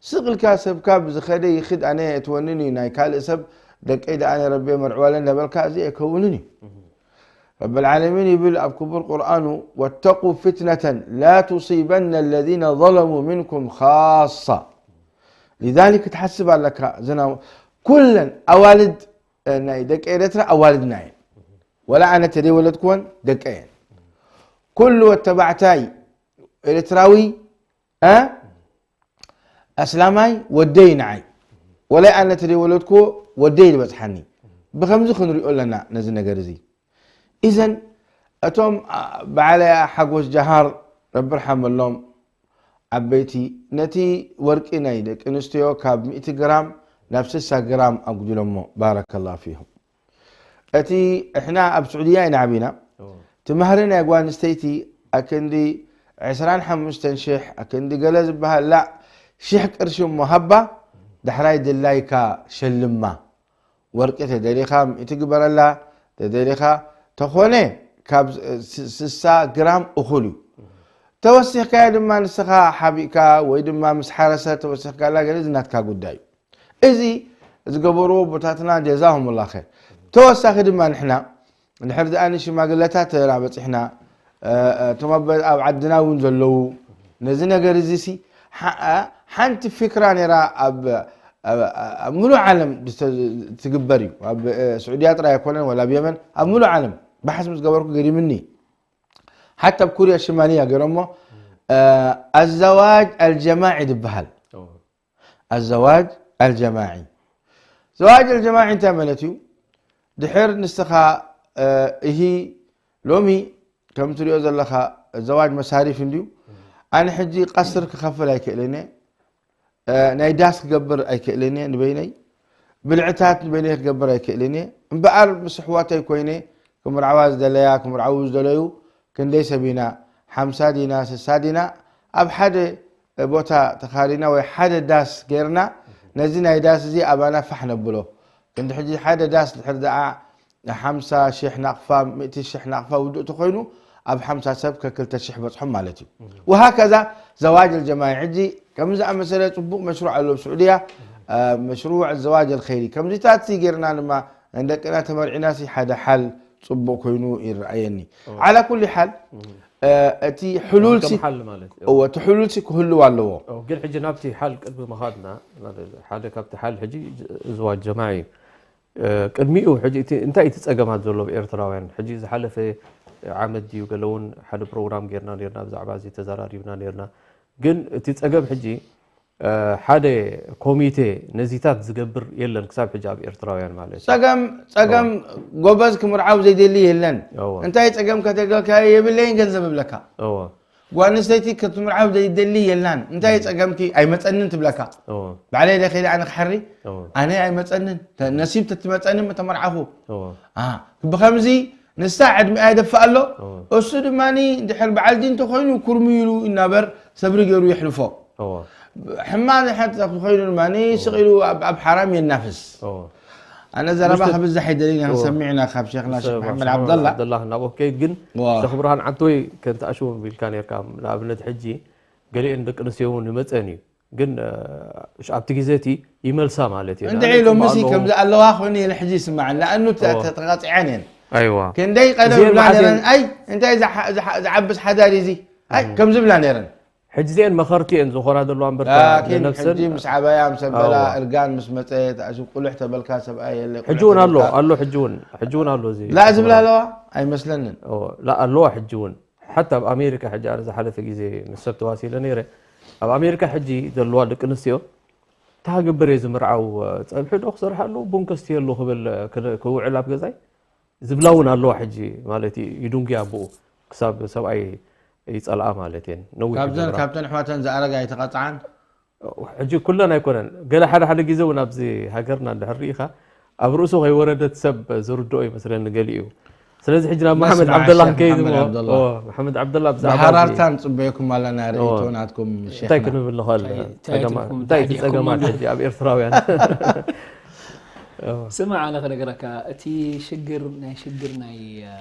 ስቕ ኢልካ ሰብካ ብዝኸደ ይኽድ፣ ኣነ የእትወንን እዩ፣ ናይ ካልእ ሰብ ደቀይ ደኣ ኣነ ረቢ የመርዕዋለ እንዳበልካ፣ እዚ ኣይከውንን እዩ። ረቢ ልዓለሚን ይብል ኣብ ክቡር ቁርኣኑ፣ "ወተቁ ፍትነተን ላ ቱሲበነ ለዚነ ዘለሙ ሚንኩም ኻሳ።" ሊዛሊክ ክትሓስብ ኣለካ። ዝና-፣ ኩለን ኣዋልድ፣ እ፣ ናይ ደቂ ኤረትራ ኣዋልድና እየን። ወላ ኣነ ተደይወለድክወን ደቀ እየን። ኩሉ ወተባዕታይ ኤርትራዊ፣ እ፣ ኣስላማይ ወደይ ንዓይ፣ ወላይ ኣነ ተደይወለድክዎ ወደይ ዝበጽሓኒ። ብኸምዚ ክንሪኦ ኣለና ነዚ ነገር እዚ። ኢዘን እቶም፣ አ፣ በዓል ሓጎስ ጀሃር፣ ረቢ ርሓመሎም፣ ዓበይቲ፣ ነቲ ወርቂ ናይ ደቂ ኣንስትዮ ካብ ሚእቲ ግራም ናብ ስሳ ግራም ኣጉዲሎሞ። ባረከላሁ ፊኩም። እቲ እሕና ኣብ ስዑድያ ኢና ዓቢና። እዎ። እቲ ማህሪ ናይ ጓል ኣንስተይቲ ኣክንዲ ዕስራን ሓሙሽተን ሽሕ፣ ኣክንዲ ገለ ዝበሃል፣ ላእ፣ ሽሕ ቅርሺ እሞ ሃባ፣ ዳሕራይ ድላይካ ሸልማ። ወርቂ ተደሊኻ ሚእቲ ግበረላ፣ ተደሊኻ ተኾነ ካብ ስ-፣ ስሳ ግራም እኹል እዩ። ተወሲኽካዮ ድማ ንስኻ ሓቢእካ ወይ ድማ ምስ ሓረሰ ተወሲኽካላ ገለ፣ እዚ ናትካ ጉዳይ እዩ። እዚ ዝገበርዎ ኣቦታትና ጀዛሁሙላህ ኸይር። ተወሳኺ ድማ ንሕና እንድሕር ደኣ ንሽማግለታት ተራ በጺሕና፣ እ፣ እ፣ እቶም ኣብ፣ ኣብ ዓድና እውን ዘለዉ ነዚ ነገር እዚ ሲ ሓ-፣ እ፣ ሓንቲ ፊክራ ነይራ ኣብ፣ ኣብ፣ ኣብ ምሉእ ዓለም ዝተ-፣ ትግበር እዩ። ኣብ፣ እ፣ ስዑድያ ጥራይ ኣይኮነን፣ ወላ ኣብ የመን፣ ኣብ ምሉእ ዓለም ባሕስ ምስ ገበርኩ ገሪምኒ። ሓታ ኣብ ኮርያ ሽማልያ ገይሮሞ፣ እ፣ ኣዘዋጅ ኣልጀማዒ ዝበሃል። ኦ። ኣዘዋጅ ኣልጀማዒ። ዘዋጅ ኣልጀማዒ እንታይ ማለት እዩ? ድሕር ንስኻ፣ እሂ ሎሚ ከም ትሪኦ ዘለኻ ዘዋጅ መሳሪፍ እንድዩ። ኣነ ሕጂ ቀስር ክኸፍል ኣይክእልን እየ። እ፣ ናይ ዳስ ክገብር ኣይክእልን እየ ንበይነይ። ብልዕታት ንበይነይ ክገብር ኣይክእልን እየ። እምበኣር ምስ ኣሕዋተይ ኮይነ ክምርዓዋ ዝደለያ፣ ክምርዓዉ ዝደለዩ ክንደይ ሰብ ኢና? ሓምሳ ዲና፣ ስሳ ዲና? ኣብ ሓደ ቦታ ተኻሪና ወይ ሓደ ዳስ ጌርና ነዚ ናይ ዳስ እዚ ኣባና ፋሕ ነብሎ። ክንዲ ሕጂ ሓደ ዳስ ድሕር ደኣ ሓምሳ ሽሕ ናቕፋ፣ ሚእቲ ሽሕ ናቕፋ ውዱእ ተኾይኑ ኣብ ሓምሳ ሰብ ከክልተ ሽሕ በጽሖም ማለት እዩ። ወሃከዛ ዘዋጅ ኣልጀማዒ ሕጂ ከምዚ ዝኣመሰለ ጽቡቕ መሽሩዕ ኣሎ ኣብ ስዑድያ፣ እ፣ መሽሩዕ ዘዋጅ ኣልኸይሪ። ከምዚታት ሲ ጌርና ድማ ንደቅና ተመርዒና ሲ ሓደ ሓል ጽቡቕ ኮይኑ ይረኣየኒ። ዓላ ኩሊ ሓል፣ እ፣ እቲ ሕሉል ሲ ከም ሓል ማለት እዩ። እወ፣ እቲ ሕሉል ሲ ክህልው ኣለዎ። ኦ፣ ግን ሕጂ ናብቲ ሓል ቅድሚ ምኻድና፣ ሓደ ካብቲ ሓል ሕጂ ዘዋጅ ጀማዒ እዩ። እ፣ ቅድሚኡ ሕጂ እቲ እንታይ እቲ ጸገማት ዘሎ ኣብ ኤርትራውያን? ሕጂ ዝሓለፈ ዓመት ድዩ ገለ እውን ሓደ ፕሮግራም ጌርና ኔርና፣ ብዛዕባ እዚ ተዘራሪብና ኔርና። ግን እቲ ጸገም ሕጂ፣ እ፣ ሓደ ኮሚቴ ነዚታት ዝገብር የለን ክሳብ ሕጂ ኣብ ኤርትራውያን ማለት እዩ። ጸገም፣ ጸገም ጎበዝ ክምርዓው ዘይደሊ የለን። እወ። እንታይ ጸገም ከተገልካዮ የብለይን ገንዘብ እብለካ። እወ። ጓል ኣንስተይቲ ክትምርዓው ዘይደሊ የላን። እንታይ ጸገምኪ? ኣይመጸንን ትብለካ። እወ። ባዕለይ ደ ከይደ ኣነ ክሓሪ? እወ። ኣነ ኣይመጸንን። ተ-፣ ነሲብ ተትመጸኒ ተመርዓኹ። እወ። አ፣ ብኸምዚ ንሳ ዕድሚኣ ይደፍእ ኣሎ። እወ። እሱ ድማ ድሕር በዓል ዲን እንተኾይኑ ኩርሚ ኢሉ ይናበር፣ ሰብሪ ገይሩ የሕልፎ። እወ። ሕማም ዝሓት ኮይኑ ድማ ስቕ ኢሉ ኣብ፣ ኣብ ሓራም የናፍስ። እወ። ኣነ ዘረባ ምስቲ ክብዛሕ ኣይደልን እየ፣ እወ። ክሰምዕ ኢና ካብ ሸይኽና ሸይኽ ሰብ መሓመድ ሸይኽ ዓብደላ። ዓብደላ ናብኡ ከይድ ግን እወ። ሸይኽ ብርሃን ዓንተወይ ከምቲ ኣሽዎም ቢልካ ኔርካ፣ ንኣብነት ሕጂ ገሊኤን ደቂ ኣንስትዮ እውን ይመጸን እዩ። ግን፣ እ፣ እሽ፣ ኣብቲ ግዜ እቲ ይመልሳ ማለት እዩ። እንድዒ ንኣብነት ሎሚ ሲ ጽቡቕ ከምዚ ኣለዋ ኮይኑ ኢለ ሕጂ ይስምዓኒ። ንኣኑ ተ-፣ እወ። ተ-፣ ተቐጺዐን እየን። ኣይዋ። ክንደይ ቀደም እዚኤን ይብላ መዓስ ነይረን፣ እየን? ኣይ፣ እንታይ ዝሓ-፣ ዝሓ-፣ ዝዓብስ ሓዳር እዩ እዚ? ኣይ፣ እም። ከምዚ ይብላ ነይረን። ሕጂ እዚኤን መኸርቲ እየን ዝኾና ዘለዋ እምበር ላኪን ነብሰን ሕጂ ምስ ዓባያ፣ ምስ ኣበላ፣ እወ። እርጋን ምስ መጸ፣ ተኣሲቡ ቁልሕ ተበልካ ሰብኣይ የለ፣ ቁልሕ ሕጂ እውን ኣሎ፣ ተበልካ። ኣሎ፣ ሕጂ እውን፣ ሕጂ እውን ኣሎ እዚ ላ ዝብላ ኣለዋ? ኣይመስለንን። እወ፣ ላ ኣለዋ ሕጂ እውን። ሓታ ኣብ ኣሜሪካ ሕጂ ኣነ ዝሓለፈ ግዜ ምስ ሰብ ተዋሲለ ነይረ። ኣብ ኣሜሪካ ሕጂ ዘለዋ ደቂ ኣንስትዮ፣ "እንታይ ክገብር እየ ዝምርዓው? ጸብሒ ዶ ክሰርሓሉ? ቡን ከስትየሉ?" ክብል፣ ክ-፣ ክውዕል ኣብ ገዛይ ዝብላ እውን ኣለዋ ሕጂ ማለት እዩ። ይድንጉያ ኣብኡ ክሳብ ሰብኣይ ይጸልኣ ማለት እየን። ነዊሕ ካብዘን፣ ዝገብራ። ካብተን ኣሕዋተን ዝኣረጋ ኣይተቐጽዓን? ሕጂ ኩለን ኣይኮነን። ገለ ሓደ ሓደ ግዜ እውን ኣብዚ ሃገርና እንድሕር ርኢኻ ኣብ ርእሱ ከይወረደት ሰብ ዝርድኦ ይመስለኒ ገሊኡ። ስለዚ ሕጂ ናብ መሓመድ ንስማዕ ዓብደላ ሸይኽ ክንከይድ መሓመድ እሞ፣ ዓብደላ። ኦ፣ መሓመድ ዓብደላ ብዛዕባ እዚ ብሃራርታ ንጽበየኩም ኣለና ኦ። ርእይቶ ናትኩም እንታይ ሸይኽና። ክንብል ንኽእል? እንታይ፣ እንታይ ጸገማ-፣ ትብልኩም እንታይ እቲ ተሓዲግኩም ጸገማት ኣሎ? ሕጂ ኣብ ኤርትራውያን? ኦ። ስማዕ፣ ኣነ ክነግረካ፣ እቲ ሽግር፣ ናይ ሽግር ናይ፣ እ፣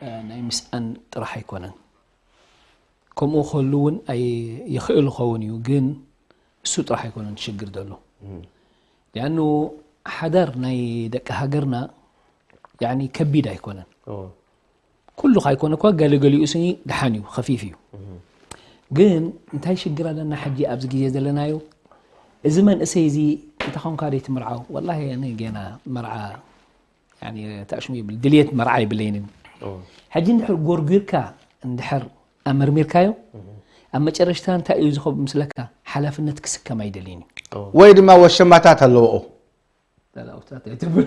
እ፣ ናይ ምስኣን ጥራሕ ኣይኮነን። ከምኡ ክህሉ እውን ኣይ-፣ ይኽእል ይኸውን እዩ፣ ግን እሱ ጥራሕ ኣይኮነን እቲ ሽግር ዘሎ። እም። ሊኣኑ ሓዳር ናይ ደቂ ሃገርና፣ ያዕኒ፣ ከቢድ ኣይኮነን። ኦ። ኩሉ ካይኮነ እኳ ገለገሊኡ ስኒ ደሓን እዩ፣ ኸፊፍ እዩ። እም። ግን እንታይ ሽግር ኣለና ሕጂ ኣብዚ ግዜ ዘለናዮ? እዚ መንእሰይ እዚ እንተ ኾንካ ደይ ትምርዓው? ወላሂ ኣነ ጌና መርዓ ያኒ፣ ተኣሽሙ ይብል፣ ድልየት መርዓ ይብለይንን። ኦ። ሕጂ እንድሕር ጎርጒርካ፣ እንድሕር ኣመርሚርካዮ፣ እህ። ኣብ መጨረሽታ እንታይ እዩ ዝኸብ ምስለካ? ሓላፍነት ክስከም ኣይደልይን እዩ። ኦ። ወይ ድማ ወሸማታት ኣለዎ። ላላውታት ኣይትብል።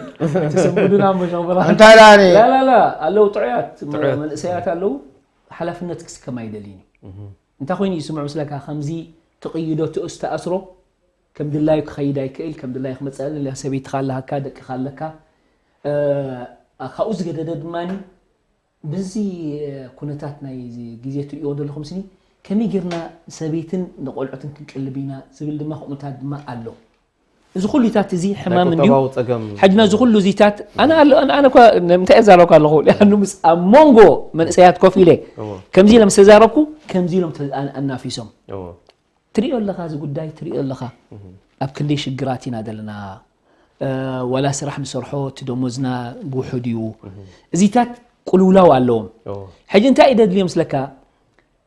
ትሰምዑ ድና እሞ ሸበራ። እንታይ ደኣ እኔ? ላላላ፣ ኣለዉ ጥዑያት መ-፣ ጥዑያት። መንእሰያት ኣለዉ፣ ሓላፍነት ክስከም ኣይደልይን እዩ። እህ። እንታይ ኮይኑ እዩ ስምዑ ምስለካ? ከምዚ ትቕይዶ፣ ትእስ፣ ትኣስሮ፣ ከም ድላዩ ክኸይድ ኣይክእል፣ ከም ድላዩ ክመጽእ ኣይክእል። ሰበይትኻ ኣለካ፣ ደቅኻ ኣለካ፣ እ፣ ካብኡ ዝገደደ ድማኒ፣ በዚ ኩነታት ናይ እዚ ግዜ ትርእይዎ ዘለኹም ስኒ፣ ከመይ ጌርና ንሰበይትን ንቆልዑትን ክንቅልብ ኢና ዝብል ድማ ከምኡታት ድማ ኣሎ። እዚ ኩሉታት እዚ ሕማም እንድዩ። ቁጠባዊ ጸገም። ሕጂ ነዚ ኩሉ እዚታት፣ ኣነ ኣሎ፣ ኣነ፣ ኣነ እኳ ንምንታይ እዛረብካ ኣለኹ? ሊኣኑ ምስ ኣብ መንጎ መንእሰያት ኮፍ ኢለ እዎ። ከምዚ ኢለ ምስ ተዛረብኩ፣ ከምዚ ኢሎም ተ-፣ ኣን-፣ ኣናፊሶም። እዎ። ትሪኦ ኣለኻ፣ እዚ ጉዳይ ትሪኦ ኣለኻ። እህ። ኣብ ክንደይ ሽግራት ኢና ዘለና። እ፣ ዋላ ስራሕ ንሰርሖ፣ እቲ ደሞዝና ብውሑድ እዩ። እህ። እዚታት ቅልውላው ኣለዎም። እዎ። ሕጂ እንታይ እዩ ደድልዮ ምስለካ?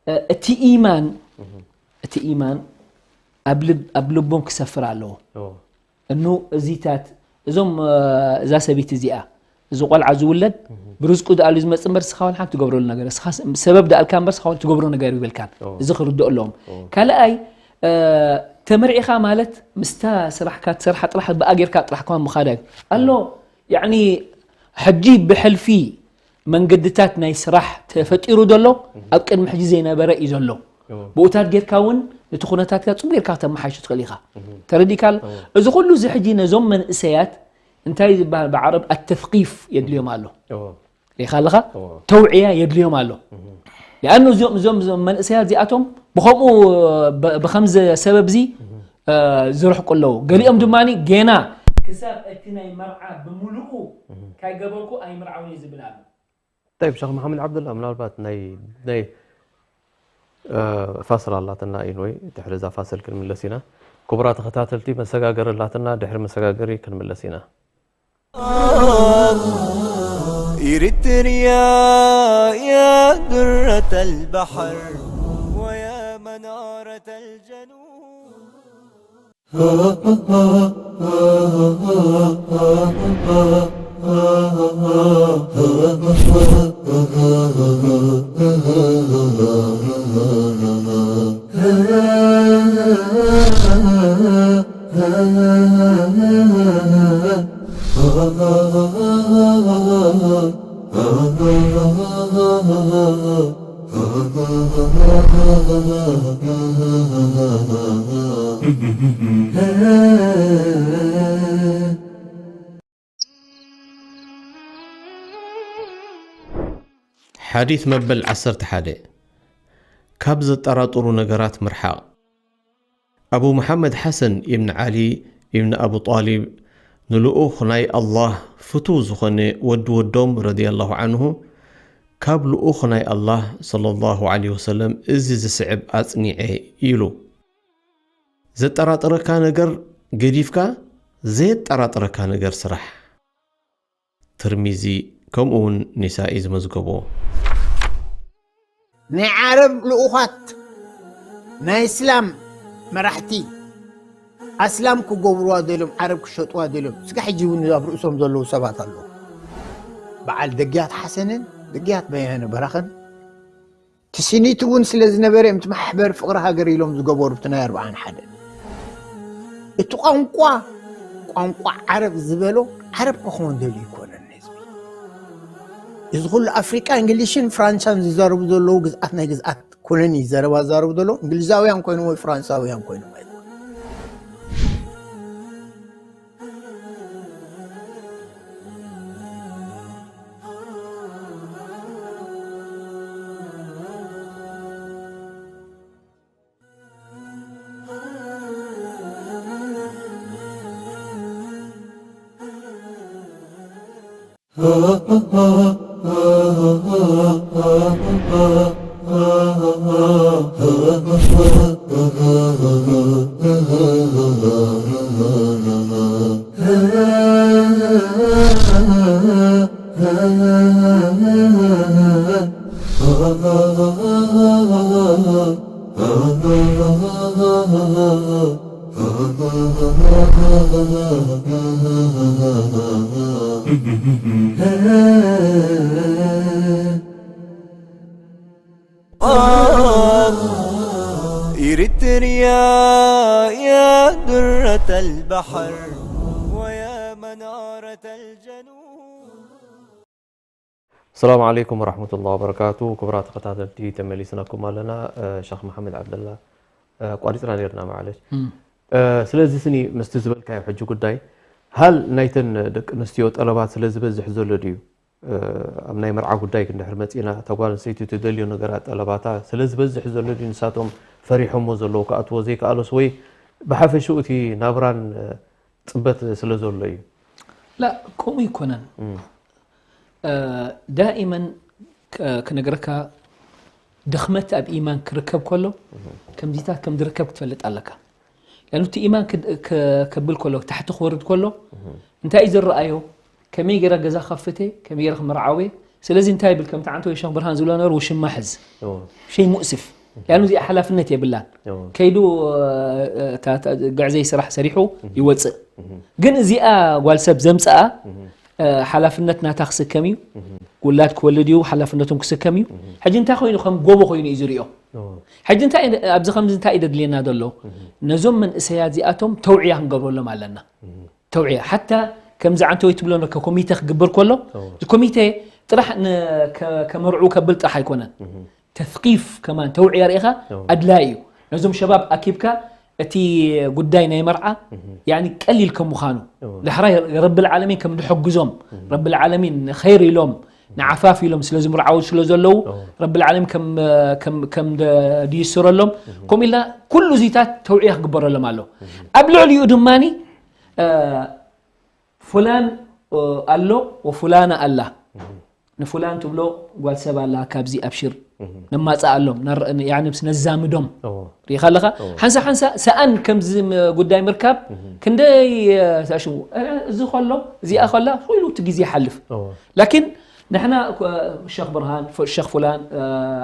እ፣ እቲ ኢማን፣ እህ። እቲ ኢማን ኣብ ልብ-፣ ኣብ ልቦም ክሰፍር ኣለዎ። እዎ። እኑ እዚታት፣ እዞም፣ እ፣ እዛ ሰበይቲ እዚኣ፣ እዚ ቆልዓ ዝውለድ፣ እህ። ብርዝቁ ደኣሉ ዝመጽእ እምበር፣ እስኻ እውን ሓንቲ ትገብረሉ ነገር፣ እስኻ ስ-፣ ሰበብ ደኣልካ እምበር፣ እስኻ እውን ትገብሮ ነገር ይብልካን። እዎ። እዚ ክርድኦ ኣለዎም። እዎ። ካልኣይ፣ እ፣ ተመርዒኻ ማለት፣ ምስታ ስራሕካ ትሰርሓ ጥራሕ፣ ብኣ ጌርካ ጥራሕ ከማን ምኻድ ኣዩ። ኣሎ፣ እዎ። ያዕኒ፣ ሕጂ ብሕልፊ መንገድታት ናይ ስራሕ ተፈጢሩ ዘሎ ኣብ ቅድሚ ሕጂ ዘይነበረ እዩ ዘሎ። ብኡታት ጌርካ እውን ነቲ ኩነታትካ ጽቡቅ ጌርካ ተመሓይሾ ትኽእል ኢኻ። ተረዲእካ ኣሎ? እዚ ኩሉ እዚ ሕጂ ነዞም መንእሰያት እንታይ ዝበሃል ብዓረብ ኣተስቂፍ የድልዮም ኣሎ። ሪኢኻ ኣለኻ? ተውዕያ የድልዮም ኣሎ። ሊኣኑ እዚኦም እዞም እዞም መንእሰያት እዚኣቶም ብኸምኡ ብኸምዚ ሰበብ እዚ ዝርሕቁ ኣለዉ። ገሊኦም ድማ ጌና ክሳብ እቲ ናይ መርዓ ብምሉኡ ካይገበርኩ ኣይምርዓውን እየ ዝብል ኣሎ። طيب ሸኽ መሓመድ ዓብደላ ምናልባት ናይ ናይ ፋስል ኣላትና ኢንወይ ድሕሪ እዛ ፋስል ክንምለስ ኢና። ክቡራ ተኸታተልቲ መሰጋገሪ ኣላትና ድሕሪ መሰጋገሪ ክንምለስ ኢና። إريتريا يا درة البحر ويا منارة الجنوب. ሓዲት መበል ዓሰርተ ሓደ ካብ ዘጠራጥሩ ነገራት ምርሓቕ። ኣቡ መሓመድ ሓሰን ኢብን ዓሊ ኢብን ኣቡ ጣሊብ ንልኡኽ ናይ ኣላህ ፍቱው ዝኾነ ወዲ ወዶም ረዲየላሁ ዓንሁ ካብ ልኡኽ ናይ ኣላህ ሰለላሁ ዓለይሂ ወሰለም እዚ ዝስዕብ ኣጽኒዐ ኢሉ። ዘጠራጥረካ ነገር ገዲፍካ ዘየጠራጥረካ ነገር ስራሕ። ትርሚዚ ከምኡ እውን ኒሳኢ ዝመዝገቦ። ናይ ዓረብ ልኡኻት ናይ እስላም መራሕቲ ኣስላም ክገብርዋ ደልዮም ዓረብ ክሸጥዋ ደልዮም ስጋ ሕጂ እውን ኣብ ርእሶም ዘለዉ ሰባት ኣለዉ። በዓል ደግያት ሓሰንን ደግያት በያነ በራኸን ትስኒት እውን ስለ ዝነበረ እዮም እቲ ማሕበር ፍቕሪ ሃገር ኢሎም ዝገበሩ እቲ ናይ ኣርብዓን ሓደን እቲ ቋንቋ ቋንቋ ዓረብ ዝበሎ ዓረብ ክኸውን ደልዩ ይኮነን ህዝቢ እዚ ኩሉ ኣፍሪቃ እንግሊሽን ፍራንሳን ዝዛረቡ ዘለዉ ግዝኣት ናይ ግዝኣት ኮሎኒ ዘረባ ዝዛረቡ ዘለዉ እንግሊዛውያን ኮይኖም ወይ ፍራንሳውያን ኮይኖም ኣይኮኑ إريتريا يا درة البحر ويا منارة الجنوب. السلام عليكم ورحمة الله وبركاته. ክቡራት ተኸታተልቲ ተመሊስናኩም ኣለና። ሸኽ መሓመድ ዓብደላ ኣቋሪፅና ነርና ማዓለሽ። ስለዚ ስኒ ምስቲ ዝበልካዮ ሕጂ ጉዳይ ሃል ናይተን ደቂ ኣንስትዮ ጠለባት ስለ ዝበዝሕ ዘሎ ድዩ? ኣብ ናይ መርዓ ጉዳይ ክንድሕር መፂና እታ ጓል ኣንስተይቲ ትደልዮ ነገራት ጠለባታ ስለ ዝበዝሕ ዘሎ ድዩ ንሳቶም ፈሪሖሞ ዘለዉ ክኣትዎ ዘይከኣሎስ ወይ ብሓፈሽኡ እቲ ናብራን ፅበት ስለ ዘሎ እዩ? ላ ከምኡ ይኮነን። ዳኢመን ክነግረካ ድኽመት ኣብ ኢማን ክርከብ ከሎ ከምዚታት ከም ዝርከብ ክትፈልጥ ኣለካ። ያኑ እቲ ኢማን ከብል ከሎ ታሕቲ ክወርድ ከሎ እንታይ እዩ ዝረኣዮ? ከመይ ገይረ ገዛ ከፍተ፣ ከመይ ገይረ ክምርዓወ። ስለዚ እንታይ ይብል ከምቲ ዓንተ ወይ ሸኽ ብርሃን ዝብሎ ነበር ውሽማ ሕዝ። ሸይ ሙእስፍ ያኑ እዚኣ ሓላፍነት የብላን። ከይዱ ግዕዘይ ስራሕ ሰሪሑ ይወፅእ። ግን እዚኣ ጓል ሰብ ዘምፅኣ ሓላፍነት ናታ ክስከም እዩ። ውላድ ክወልድ እዩ ሓላፍነቶም ክስከም እዩ። ሕጂ እንታይ ኮይኑ ከም ጎቦ ኮይኑ እዩ ዝሪኦ። ሕጂ እንታይ ኣብዚ ከምዚ እንታይ እዩ ደድልየና ዘሎ? ነዞም መንእሰያት እዚኣቶም ተውዕያ ክንገብረሎም ኣለና። ተውዕያ ሓታ ከምዚ ዓንተወይ ትብሎ ነከ ኮሚተ ክግበር ከሎ እዎ። እዚ ኮሚተ ጥራሕ ን- ከ- ከመርዑ ከብል ጥራሕ ኣይኮነን። ተስቂፍ ከማን ተውዕያ ርኢኻ እዎ። ኣድላይ እዩ። ነዞም ሸባብ ኣኪብካ እቲ ጉዳይ ናይ መርዓ ያኒ ቀሊል ከም ምዃኑ እዎ። ዳሕራይ ረብል ዓለሚን ከም ድሕግዞም ረብል ዓለሚን ንኸይር ኢሎም ንዓፋፍ ኢሎም ስለ ዝምርዓው ስለ ዘለዉ እዎ። ረብል ዓለሚን ከም ከም ከም ድይስረሎም ከምኡ ኢልና ኩሉ ዚታት ተውዕያ ክግበረሎም ኣሎ። ኣብ ልዕሊኡ ድማኒ ፉላን ኣሎ ወፉላና ኣላ ንፉላን ትብሎ ጓል ሰብ ኣላ ካብዚ ኣብሽር ነማፅኣሎም ነዛምዶም እዎ። ሪኢኻ ኣለኻ ሓንሳ ሓንሳ ሰኣን ከምዚ ም- ጉዳይ ምርካብ ክንደይ ተሽሙ እዚ ከሎ እዚኣ ከላ ኩሉ እቲ ግዜ ይሓልፍ እዎ። ላኪን ንሕና ሸክ ብርሃን ሸክ ፉላን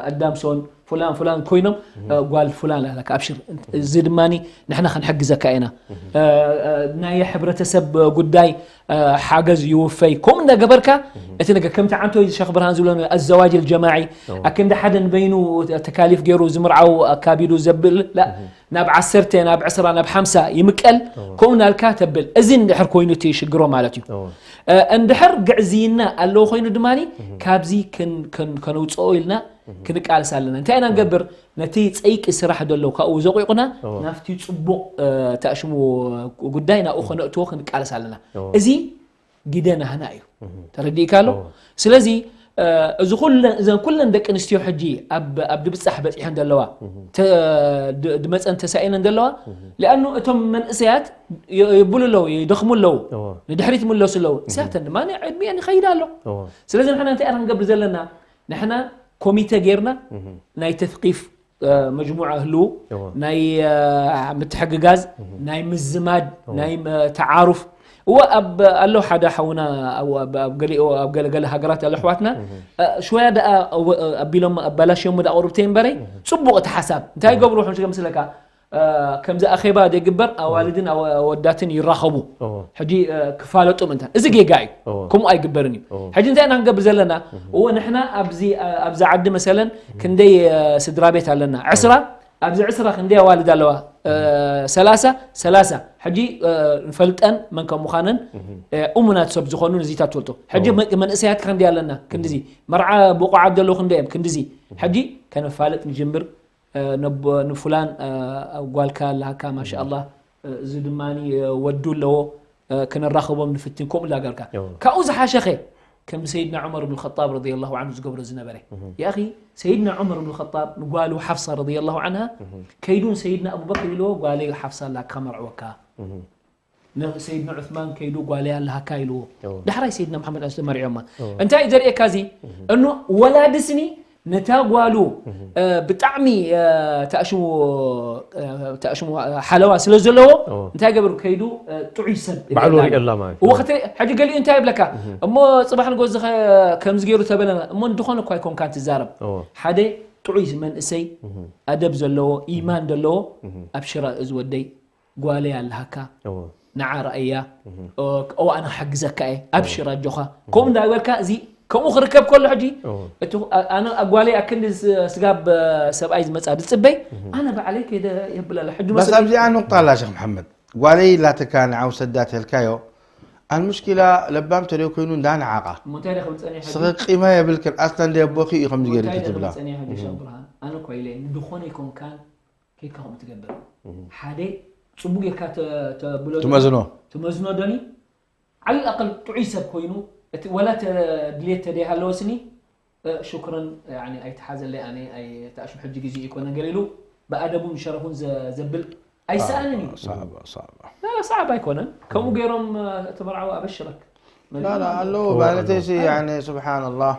ኣዳምሶን ፉላን ፉላን ኮይኖም ጓል ፉላን ኣለካ ኣብሽር እዚ ድማ ንሕና ክንሕግዘካ ኢና ናይ ሕብረተሰብ ጉዳይ ሓገዝ ይውፈይ ከምኡ እንዳገበርካ እቲ ነገር ከምቲ ዓንቶ ሸክ ብርሃን ዝብሎ ኣዘዋጅ ጀማዒ ኣክንዲ ሓደ ንበይኑ ተካሊፍ ገይሩ ዝምርዓው ኣካቢዱ ዘብል ናብ ዓሰርተ ናብ ዕስራ ናብ ሓምሳ ይምቀል ከምኡ ናልካ ተብል እዚ እንድሕር ኮይኑ እቲ ሽግሮ ማለት እዩ እንድሕር ግዕዝይና ኣለዎ ኮይኑ ድማ ካብዚ ከነውፅኦ ኢልና ክንቃልስ ኣለና እንታይ ኢና ንገብር ነቲ ፀይቂ ስራሕ ደሎ ካብኡ ዘቑቑና ናብቲ ፅቡቕ ተኣሽሙ ጉዳይ ናብኡ ከነእትዎ ክንቃልስ ኣለና እዚ ግደ ናህና እዩ ተረዲእካ ኣሎ ስለዚ እዚ ኩለን እዘን ኩለን ደቂ ኣንስትዮ ሕጂ ኣብ ድብፃሕ በፂሐን ዘለዋ ድመፀን ተሳኢነን ዘለዋ ሊኣኑ እቶም መንእሰያት ይብሉ ኣለዉ ይደኽሙ ኣለዉ ንድሕሪት ይምለሱ ኣለዉ እዚኣተን ድማ ዕድሚአን ይኸይድ ኣሎ ስለዚ ንሕና እንታይ ኢና ክንገብር ዘለና ንሕና ኮሚተ ጌርና ናይ ተስቂፍ መጅሙዓ ህልው ናይ ምትሕግጋዝ ናይ ምዝማድ ናይ ተዓሩፍ እወ ኣብ ኣሎ ሓደ ሓውና ኣብ ገሊኡ ኣብ ገለገለ ሃገራት ኣሎ ኣሕዋትና ሽወያ ደኣ ኣቢሎም ኣባላሽዮሞ ደኣ ቁርብተይ እምበረይ ፅቡቕ እቲ ሓሳብ እንታይ ይገብሩ ሕምሽ ከምስለካ ከምዚ ኣኼባ ዘይግበር ኣዋልድን ኣወዳትን ይራኸቡ ሕጂ ክፋለጡ ምእንታን እዚ ጌጋ እዩ ከምኡ ኣይግበርን እዩ ሕጂ እንታይ ኢና ክንገብር ዘለና እዎ ንሕና ኣብዚ ዓዲ መሰለን ክንደይ ስድራ ቤት ኣለና ዕስራ ኣብዚ ዕስራ ክንደይ ኣዋልድ ኣለዋ ሰላሳ ሰላሳ ሕጂ ንፈልጠን መን ከም ምዃነን እሙናት ሰብ ዝኾኑ ነዚታት ትፈልጦ ሕጂ መንእሰያት ክንደይ ኣለና ክንድዚ መርዓ ብቑዓት ዘለዉ ክንደይ እዮም ክንድዚ ሕጂ ከነፋልጥ ንጅምር ንፉላን ጓልካ ኣለካ ማሻ ኣላ እዚ ድማ ወዱ ኣለዎ ክነራኽቦም ንፍትን ከምኡ ላገርካ ካብኡ ዝሓሸኸ ከም ሰይድና ዑመር ብን ኸጣብ ረዲ ላሁ ዓንሁ ዝገብሮ ዝነበረ ያኺ ሰይድና ዑመር ብን ኸጣብ ንጓሉ ሓፍሳ ረዲ ላሁ ዓንሃ ከይዱን ሰይድና ኣቡበክር ኢልዎ ጓለይ ሓፍሳ ኣላ ክመርዕወካ ንሰይድና ዑስማን ከይዱ ጓለይ ኣለሃካ ኢልዎ ዳሕራይ ሰይድና መሓመድ ኣስ መሪዖማ እንታይ እዩ ዘርእየካ እዚ እኑ ወላዲ ስኒ ነታ ጓሉ ብጣዕሚ ተኣሽሙ ተኣሽሙ ሓለዋ ስለ ዘለዎ እንታይ ገብር ከይዱ ጥዑይ ሰብ ባዕሉ ርእየላ ማለት እዎ ክትርኢ ሕጂ ገሊኡ እንታይ ይብለካ እሞ ፅባሕ ንጎዝኸ ከምዚ ገይሩ ተበለና እሞ እንድኾነ እኳ ይኮንካ ትዛረብ ሓደ ጥዑይ መንእሰይ ኣደብ ዘለዎ ኢማን ዘለዎ ኣብ ሽራ እዚ ወደይ ጓለይ ኣለሃካ ንዓ ረኣያ እዋ ኣነ ክሕግዘካ እየ ኣብሽር ኣጆኻ ከምኡ እንዳበልካ እዚ ከምኡ ክርከብ ከሎ ሕጂ እቲ ኣነ ኣጓለይ ኣክንዲ ስጋብ ሰብኣይ ዝመፃ ዝፅበይ ኣነ ባዕለይ ከይደ የብል ኣለ ሕጂ በስ ኣብዚኣ ኑቕጣ ኣላ ሸክ መሓመድ ጓለይ ላትካ ንዓ ውሰዳ ተልካዮ ኣልሙሽኪላ ለባም ተደይ ኮይኑ እንዳንዓቓ ስኺ ቂማ የብልክን ኣስላ እንደ ኣቦኺ እዩ ከምዚ ገይርኪ ትብላ ኣነ ኮይለ ንድኾነ ይኮንካን ከይድካ ከምኡ ትገብር ሓደ ፅቡቅ ጌርካ ተብሎ ትመዝኖ ትመዝኖ ዶኒ ዓል ኣቀል ጥዑይ ሰብ ኮይኑ እቲ ወላ ድልየት ተደይሃለወ ስኒ ሽክረን ኣይትሓዘለይ ኣነ ኣይተኣሽም ሕጂ ግዜ ይኮነ ገለ ኢሉ ብኣደቡን ሸረፉን ዘብል ኣይሰኣንን እዩ ሰዓብ ኣይኮነን ከምኡ ገይሮም ተመርዓዊ ኣበሽረክ ኣለዉ ማለተይ ስብሓንላህ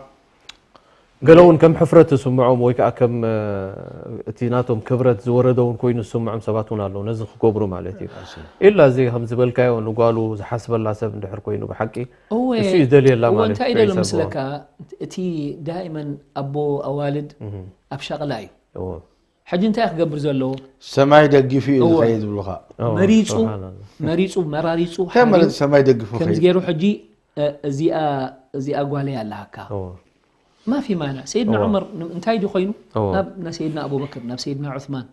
ገለ እውን ከም ሕፍረት ዝስምዖም ወይ ከዓ ከም እቲ ናቶም ክብረት ዝወረደ እውን ኮይኑ ዝስምዖም ሰባት እውን ኣለዉ ነዚ ክገብሩ ማለት እዩ ኢላ እዚ ከም ዝበልካዮ ንጓሉ ዝሓስበላ ሰብ እንድሕር ኮይኑ ብሓቂ እሱ እዩ ዝደልየላ ማለት እንታይ ደሎ ምስለካ እቲ ዳይመን ኣቦ ኣዋልድ ኣብ ሻቕላ እዩ ሕጂ እንታይ ክገብር ዘለዎ ሰማይ ደግፊ እዩ ዝኸይድ ዝብሉኻ መሪፁ መሪፁ መራሪፁ ሰማይ ደግፉ ከምዚ ገይሩ ሕጂ እዚኣ እዚኣ ጓለይ ኣለሃካ ማፊ ማና ሰይድና ዑመር እንታይ ድዩ ኮይኑ ናብ ሰይድና ኣቡበክር ናብ ሰይድና ዑስማን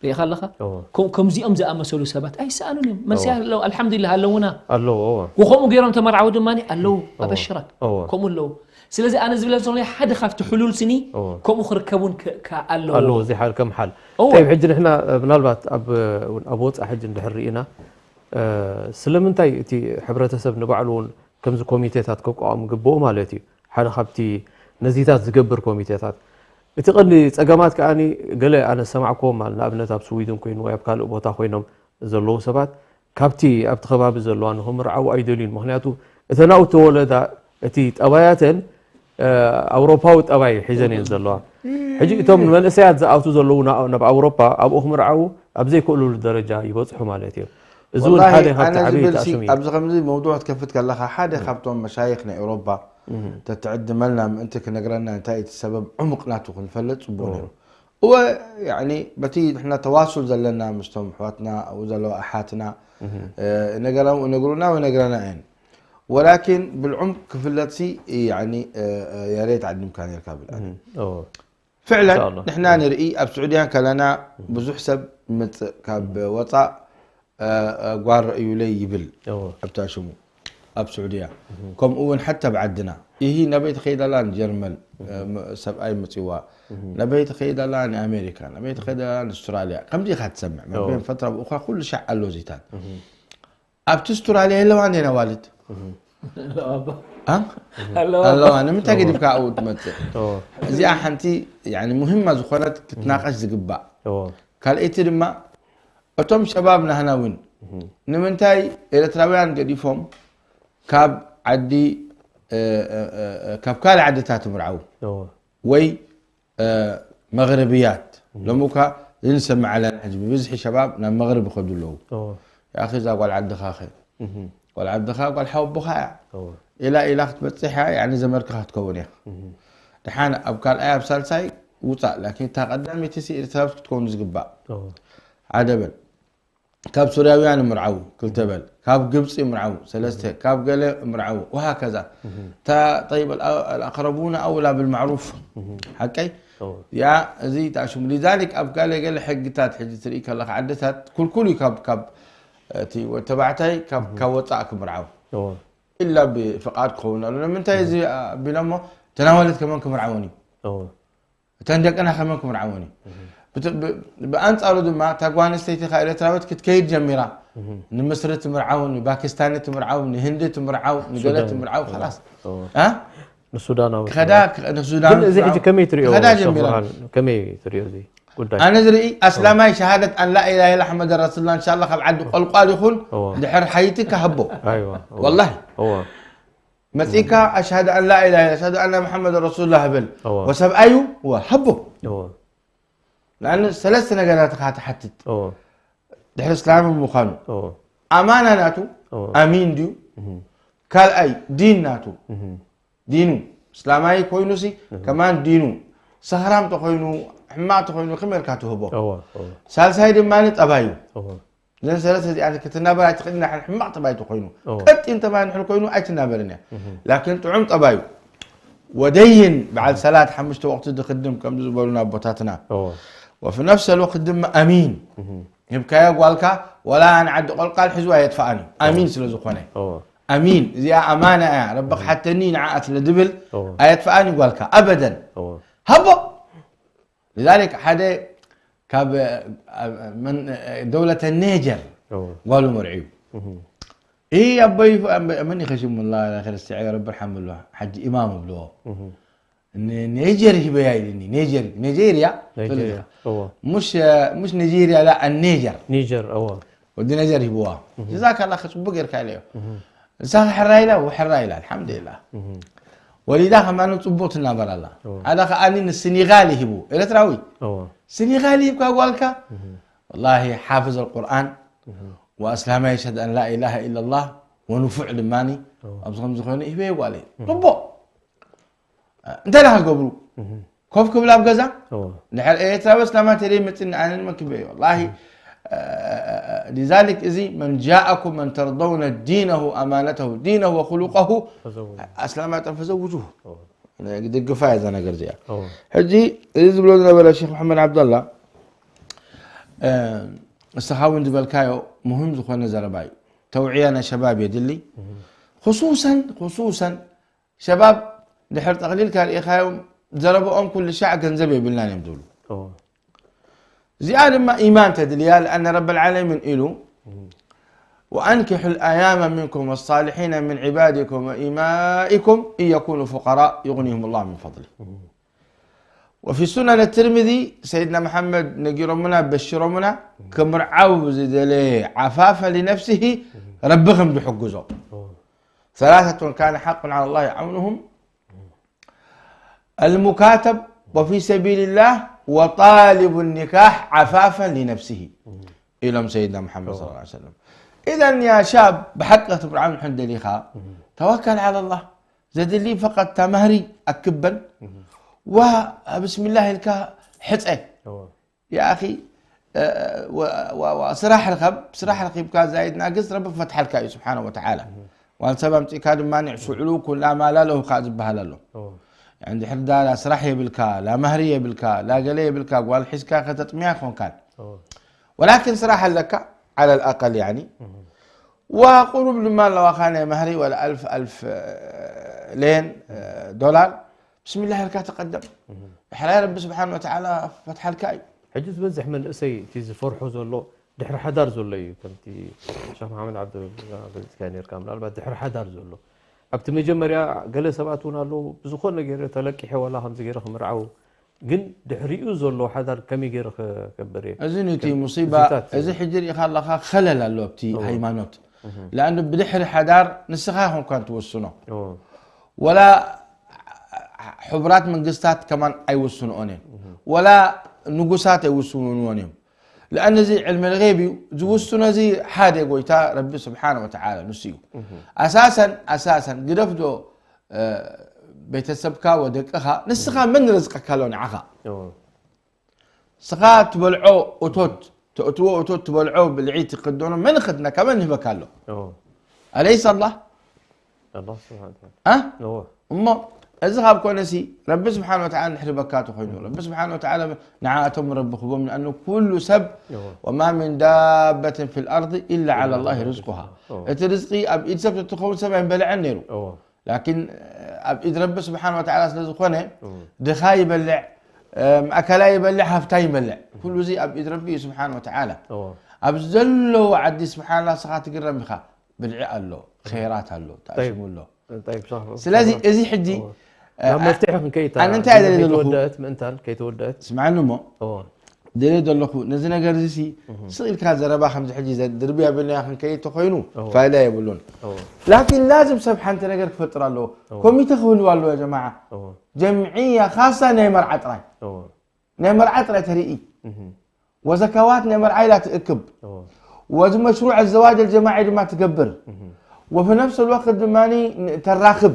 ርኢኻ ኣለኻ? እዎ። ከም- ከምዚኦም ዝኣመሰሉ ሰባት ኣይሰኣኑን እዮም። መንስያ ኣለዉ፣ ኣልሓምዱሊላህ ኣለዉና። ኣለዎ እዎ ወከምኡ ገይሮም ተመርዓዊ ድማ ኣለዉ፣ ኣበሽረክ እዎ። ከምኡ ኣለዉ። ስለዚ ኣነ ዝብለ ዘሎ ሓደ ካብቲ ሕሉል ስኒ እዎ። ከምኡ ክርከቡን ክ- ከ- ኣለዎ። ኣለዎ እዚ ሓል ከም ሓል እዎ። ጠይብ ሕጂ ንሕና ምናልባት ኣብ ኣብ ወፃእ ሕጂ እንድሕር ርኢና እ፣ ስለምንታይ እቲ ሕብረተሰብ ንባዕሉ እውን ከምዚ ኮሚቴታት ከቋቋም ግብኡ ማለት እዩ ሓደ ካብቲ ነዚታት ዝገብር ኮሚቴታት እቲ ቀንዲ ፀገማት ከዓኒ ገለ ኣነ ዝሰማዕክዎም ማለት ንኣብነት ኣብ ስዊድን ኮይኑ ወይ ኣብ ካልእ ቦታ ኮይኖም ዘለዉ ሰባት ካብቲ ኣብቲ ከባቢ ዘለዋ ንክምርዓው ኣይደልዩን ምክንያቱ እተን ኣብኡ ተወለዳ እቲ ጠባያተን ኣውሮፓዊ ጠባይ ሒዘን እየን ዘለዋ ሕጂ እቶም መንእሰያት ዝኣቱ ዘለዉ ናብ ኣውሮፓ ኣብኡ ክምርዓዉ ኣብ ዘይክእሉሉ ደረጃ ይበፅሑ ማለት እዮም እዚ እውን ሓደ ካብቲ ዓብዪ ተኣስም እዩ ኣብዚ ከምዚ መውዱዕ ክትከፍት ከለካ ሓደ ካብቶም መሻይክ ናይ ኤውሮፓ ተትዕድመልና ምእንቲ ክነግረና እንታይ እቲ ሰበብ ዕሙቅ ናቱ ክንፈልጥ ፅቡቅ ነይሩ እወ ያኒ በቲ ንሕና ተዋሱል ዘለና ምስቶም ኣሕዋትና ኣብኡ ዘለዋ ኣሓትና ነገሮም እነግሩና ወይ ነግረና እየን ወላኪን ብልዑም ክፍለጥሲ ያኒ የሬት ዓዲምካ ነርካ ብልኣን ፍዕለን ንሕና ንርኢ ኣብ ስዑድያን ከለና ብዙሕ ሰብ ይመፅእ ካብ ወፃእ ጓር ረእዩለይ ይብል ኣብታ ሽሙ ኣብ ስዑድያ ከምኡ እውን ሓታ ኣብ ዓድና ይሂ ናበይ ትኸይድ ኣላ ንጀርመን ሰብኣይ መፅዋ ናበይ ትኸይድ ኣላ ንኣሜሪካ ናበይ ትኸይድ ኣላ ንኣስትራልያ ከምዚ ኢኻ ትሰምዕ መበን ፈትራ ብኡኻ ኩሉ ሻዕ ኣሎ ዚታት ኣብቲ ኣስትራልያ የለዋ እንዴና ዋልድ ኣለዋ ንምንታይ ገዲፍካ ኣብኡ ትመፅእ እዚኣ ሓንቲ ሙሂማ ዝኾነት ክትናቀሽ ዝግባእ ካልኣይቲ ድማ እቶም ሸባብ ናህና እውን ንምንታይ ኤርትራውያን ገዲፎም ካብ ዓዲ ካብ ካልእ ዓድታት ምርዓው ወይ መግርብያት ሎሚ እኳ ዝንሰምዕ ኣለና ሕጂ ብብዝሒ ሸባብ ናብ መግርብ ይኸዱ ኣለዉ ያኺ እዛ ጓል ዓድኻ ኸ ጓል ዓድኻ ጓል ሓወቦኻ እያ ኢላ ኢላ ክትበፅሕ እያ ያኒ ዘመድካ ክትከውን እያ ድሓን ኣብ ካልኣይ ኣብ ሳልሳይ ውፃእ ላኪን እታ ቀዳመይቲ ሲ ኤርትራዊት ክትከውን ዝግባእ ሓደ በል ካብ ሱርያውያን ምርዓው ክልተ በል ካብ ግብፂ ምርዓው ሰለስተ ካብ ገለ ምርዓው وهكذا تا طيب الأقربون أولى بالمعروف ሓቀይ ያ እዚ ታሽሙ لذلك ኣብ ገለ ገለ ሕግታት ሕጂ ትርኢ ከለካ ዓድታት ኩልኩል እዩ ካብ ካብ እቲ ወተባዕታይ ካብ ካብ ወፃእ ክምርዓው إلا بفقاد ክኸውን ኣሎ ንምንታይ እዚ ኣቢሎሞ ተናዋለት ከመን ክምርዓውን እዩ እተን ደቅና ከመን ክምርዓውን እዩ ብኣንፃሩ ድማ እታ ጓል ኣንስተይቲ ከ ኤርትራዊት ክትከይድ ጀሚራ ንምስሪ ትምርዓው ንባኪስታኒ ትምርዓው ንህንዲ ትምርዓው ንገለ ትምርዓው ላስ ንሱዳን ከዳ ንሱዳን እዚ ሕጂ ከመይ ትሪኦ ከመይ ትሪኦ እዚ ጉዳይ ኣነ ዝርኢ ኣስላማይ ሸሃደት ኣን ላኢላሃ ኢላ ኣሕመድ ረሱሉላ እንሻላ ካብ ዓዲ ቆልቋል ይኹን ድሕር ሓይቲ ካህቦ ወላሂ መፂእካ ኣሽሃደ ኣን ላኢላሃ ኢላ ኣሽሃደ ኣና መሓመድ ረሱሉላ ህብል ወሰብኣዩ ወሃቦ ንኣን ሰለስተ ነገራት ኢኻ ትሓትት ድሕሪ እስላም ምዃኑ ኣማና ናቱ ኣሚን ድዩ ካልኣይ ዲን ናቱ ዲኑ እስላማይ ኮይኑሲ ከማን ዲኑ ሰኽራም ተኮይኑ ሕማቅ ተኮይኑ ከመይ ኢልካ ትህቦ ሳልሳይ ድማ ጠባዩ እዘን ሰለስተ እዚኣን ክትናበር ኣይትኽእልን ሕማቕ ጠባይ ተኮይኑ ቀጢን ጠባይ ንሕል ኮይኑ ኣይትናበርን እያ ላኪን ጥዑም ጠባዩ ወደይን በዓል ሰላት ሓሙሽተ ወቅቲ ዝክድም ከምዚ ዝበሉና ኣቦታትና ወፊ ነፍሰ ልወቅት ድማ ኣሚን ሂብካዮ ጓልካ ወላ ንዓዲ ቆልቃል ሒዝዋ የጥፍኣን እዩ ኣሚን ስለ ዝኾነ ኣሚን እዚኣ ኣማና እያ ረቢ ክሓተኒ ንዓኣ ስለ ዝብል ኣየጥፍኣን እዩ ጓልካ ኣበደን ሃቦ لذلك ሓደ ካብ ደውለተ ኔጀር ጓሉ መርዕዩ ይህ ኣቦይ መን ይኸሽሙ ላ ክርስትዕ ረቢ ርሓምሉ ሓጂ ኢማም ብልዎ ኔጀር ሂበያ ኢልኒ ኔጀር ኔጀርያ ሙሽ ኔጀርያ ላ ኔጀር ኒጀር እዎ ወዲ ኔጀር ሂብዋ ጀዛካ ላ ክፅቡቅ ጌርካ ኢለዮ ንሳ ሕራ ኢላ ሕራ ኢላ ኣልሓምዱሊላ ወሊዳ ከማኑ ፅቡቅ ትናበር ኣላ ሓደ ከኣኒ ንስኒጋል ይሂቡ ኤርትራዊ ስኒጋል ይሂብካ ጓልካ ወላሂ ሓፍዝ ኣልቁርኣን ወኣስላማ የሽሀድ ኣን ላ ኢላሃ ኢላ ላህ ወንፉዕ ድማ ኣብዚ ከምዚ ኮይኑ ይህበየ ጓል እዩ ፅቡቅ እንታይ ኢኻ ክገብሩ ኮፍ ክብል ኣብ ገዛ ድሕር ኤርትራዊ እስላማ ተደይ መፅኒ ኣነ ንመን ክበየ ወላሂ لذلك እዚ من جاءكم من ترضون دينه أمانته دينه وخلقه أسلم فزوجوه ድግፋ እያ እዛ ነገር እዚኣ ሕጂ እዚ ዝብሎ ዝነበረ ሼክ መሐመድ ዓብደላ እስኻ እውን ዝበልካዮ ሙህም ዝኾነ ዘረባ እዩ። ተውዕያ ናይ ሸባብ የድሊ። ክሱሰን ክሱሰን ሸባብ ድሕር ጠቕሊልካ ርኢኻዮም፣ ዘረብኦም ኩሉ ሻዕ ገንዘብ የብልናን እዮም ዝብሉ። እዚኣ ድማ ኢማን ተድልያ። ለኣነ ረብ ልዓለሚን ኢሉ፣ وأنكحوا الأيامى منكم والصالحين من عبادكم وإمائكم إن يكونوا فقراء يغنيهم الله من فضله. وفي سنن الترمذي سيدنا محمد نجرمنا بشرمنا كمرعو زدلي عفافا لنفسه ربهم بحجزه. ثلاثة كان حق على الله عونهم: المكاتب وفي سبيل الله وطالب النكاح عفافا لنفسه. إلهم سيدنا محمد صلى الله عليه وسلم. إذا يا شاب بحق تبرعون عند ليخا، توكل على الله. زدلي فقط تمهري أكبا وبسم الله لك حتئ. يا أخي، ስራሕ ርኸብ፣ ስራሕ ረኺብካ ዛይድ ናግስ ረቢ ክፈትሓልካ እዩ ስብሓነ ወተዓላ። ዋል ሰብ ኣምፂእካ ድማ ንዕ ሽዕሉ ኩላ ማላ ለሁ ካ ዝበሃል ኣሎ። እንድሕር ዳ ላ ስራሕ የብልካ፣ ላ ማህሪ የብልካ፣ ላ ገለ የብልካ፣ ጓል ሒዝካ ከተጥምያ ይኾንካን። ወላኪን ስራሕ ኣለካ፣ ዓለ ልኣቀል ያኒ። ወቁሩብ ድማ ኣለዋኻ ናይ ማህሪ ወላ ኣልፍ፣ ኣልፍ ሌን ዶላር ብስሚላህ ኢልካ ተቐደም። ድሕራይ ረቢ ስብሓን ወተዓላ ፈትሓልካ እዩ። ሕጂ ዝበዝሕ መንእሰይ እቲ ዝፈርሖ ዘሎ ድሕሪ ሓዳር ዘሎ እዩ። ከምቲ ሸኽ መሓመድ ዓብደልካ ነርካ ምናልባት ድሕሪ ሓዳር ዘሎ ኣብቲ መጀመርያ ገለ ሰባት እውን ኣለዉ ብዝኾነ ገይረ ተለቂሐ ዋላ ከምዚ ገይረ ክምርዓው ግን ድሕሪኡ ዘሎ ሓዳር ከመይ ገይረ ከበር እየ እዚ ንቲ ሙሲባ እዚ ሕጂ ርኢኻ ኣለኻ ኸለል ኣሎ ኣብቲ ሃይማኖት ለኣንዱ ብድሕሪ ሓዳር ንስኻ ይኾንኳን ትወስኖ ወላ ሕቡራት መንግስታት ከማን ኣይውስንኦን እዮም ወላ ንጉሳት ኣይውስንዎን እዮም ለኣን እዚ ዕልሚ ልገይብ እዩ ዝውስኖ እዚ ሓደ ጎይታ ረቢ ስብሓን ወተዓላ ንሱ እዩ ኣሳሰን ኣሳሰን ግደፍ ዶ ቤተሰብካ ወደቅኻ ንስኻ መን ረዝቀካ ኣሎ ንዓኻ ስኻ ትበልዖ እቶት ተእትዎ እቶት ትበልዖ ብልዒ ትክደኖ መን ኸድነካ መን ህበካ ኣሎ ኣለይስ ኣላህ እሞ እዚ ካብ ኮነሲ ረቢ ስብሓን ወተዓላ ንሕርበካ ተኮይኑ ረቢ ስብሓን ወተዓላ ንዓኣቶም ረቢ ክቦም ንኣኑ ኩሉ ሰብ ወማ ምን ዳበትን ፊ ልኣርض ኢላ ዓላ ላህ ርዝቁሃ እቲ ርዝቂ ኣብ ኢድ ሰብ ተትኸውን ሰብ ኣይንበልዐን ነይሩ ላኪን ኣብ ኢድ ረቢ ስብሓን ወተዓላ ስለ ዝኾነ ድኻ ይበልዕ ማእከላይ ይበልዕ ሃፍታ ይበልዕ ኩሉ እዚ ኣብ ኢድ ረቢ እዩ ስብሓን ወተዓላ ኣብ ዘለዎ ዓዲ ስብሓንላ ስኻ ትግረም ኢኻ ብልዒ ኣሎ ኸይራት ኣሎ ተኣሽሙ ኣሎ ስለዚ እዚ ሕጂ መፍትሒ ክንከይታ ኣነ እንታይ ደለ ዘለኹ ወደአት ምእንታን ከይተወደአት ስምዓኒ እሞ ደለ ዘለኹ ነዚ ነገር እዚ ሲ ስቕ ኢልካ ዘረባ ከምዚ ሕጂ ድርብያ ብልያ ክንከይድ ተኮይኑ ፋይዳ የብሉን ላኪን ላዝም ሰብ ሓንቲ ነገር ክፈጥር ኣለዎ ኮሚተ ክህልው ኣለዎ ጀማዓ ጀምዕያ ካሳ ናይ መርዓ ጥራይ ናይ መርዓ ጥራይ ተርኢ ወዘካዋት ናይ መርዓ ኢላ ትእክብ ወዚ መሽሩዕ ኣዘዋጅ ኣልጀማዒ ድማ ትገብር ወፊ ነፍስ ልወቅት ድማ ተራክብ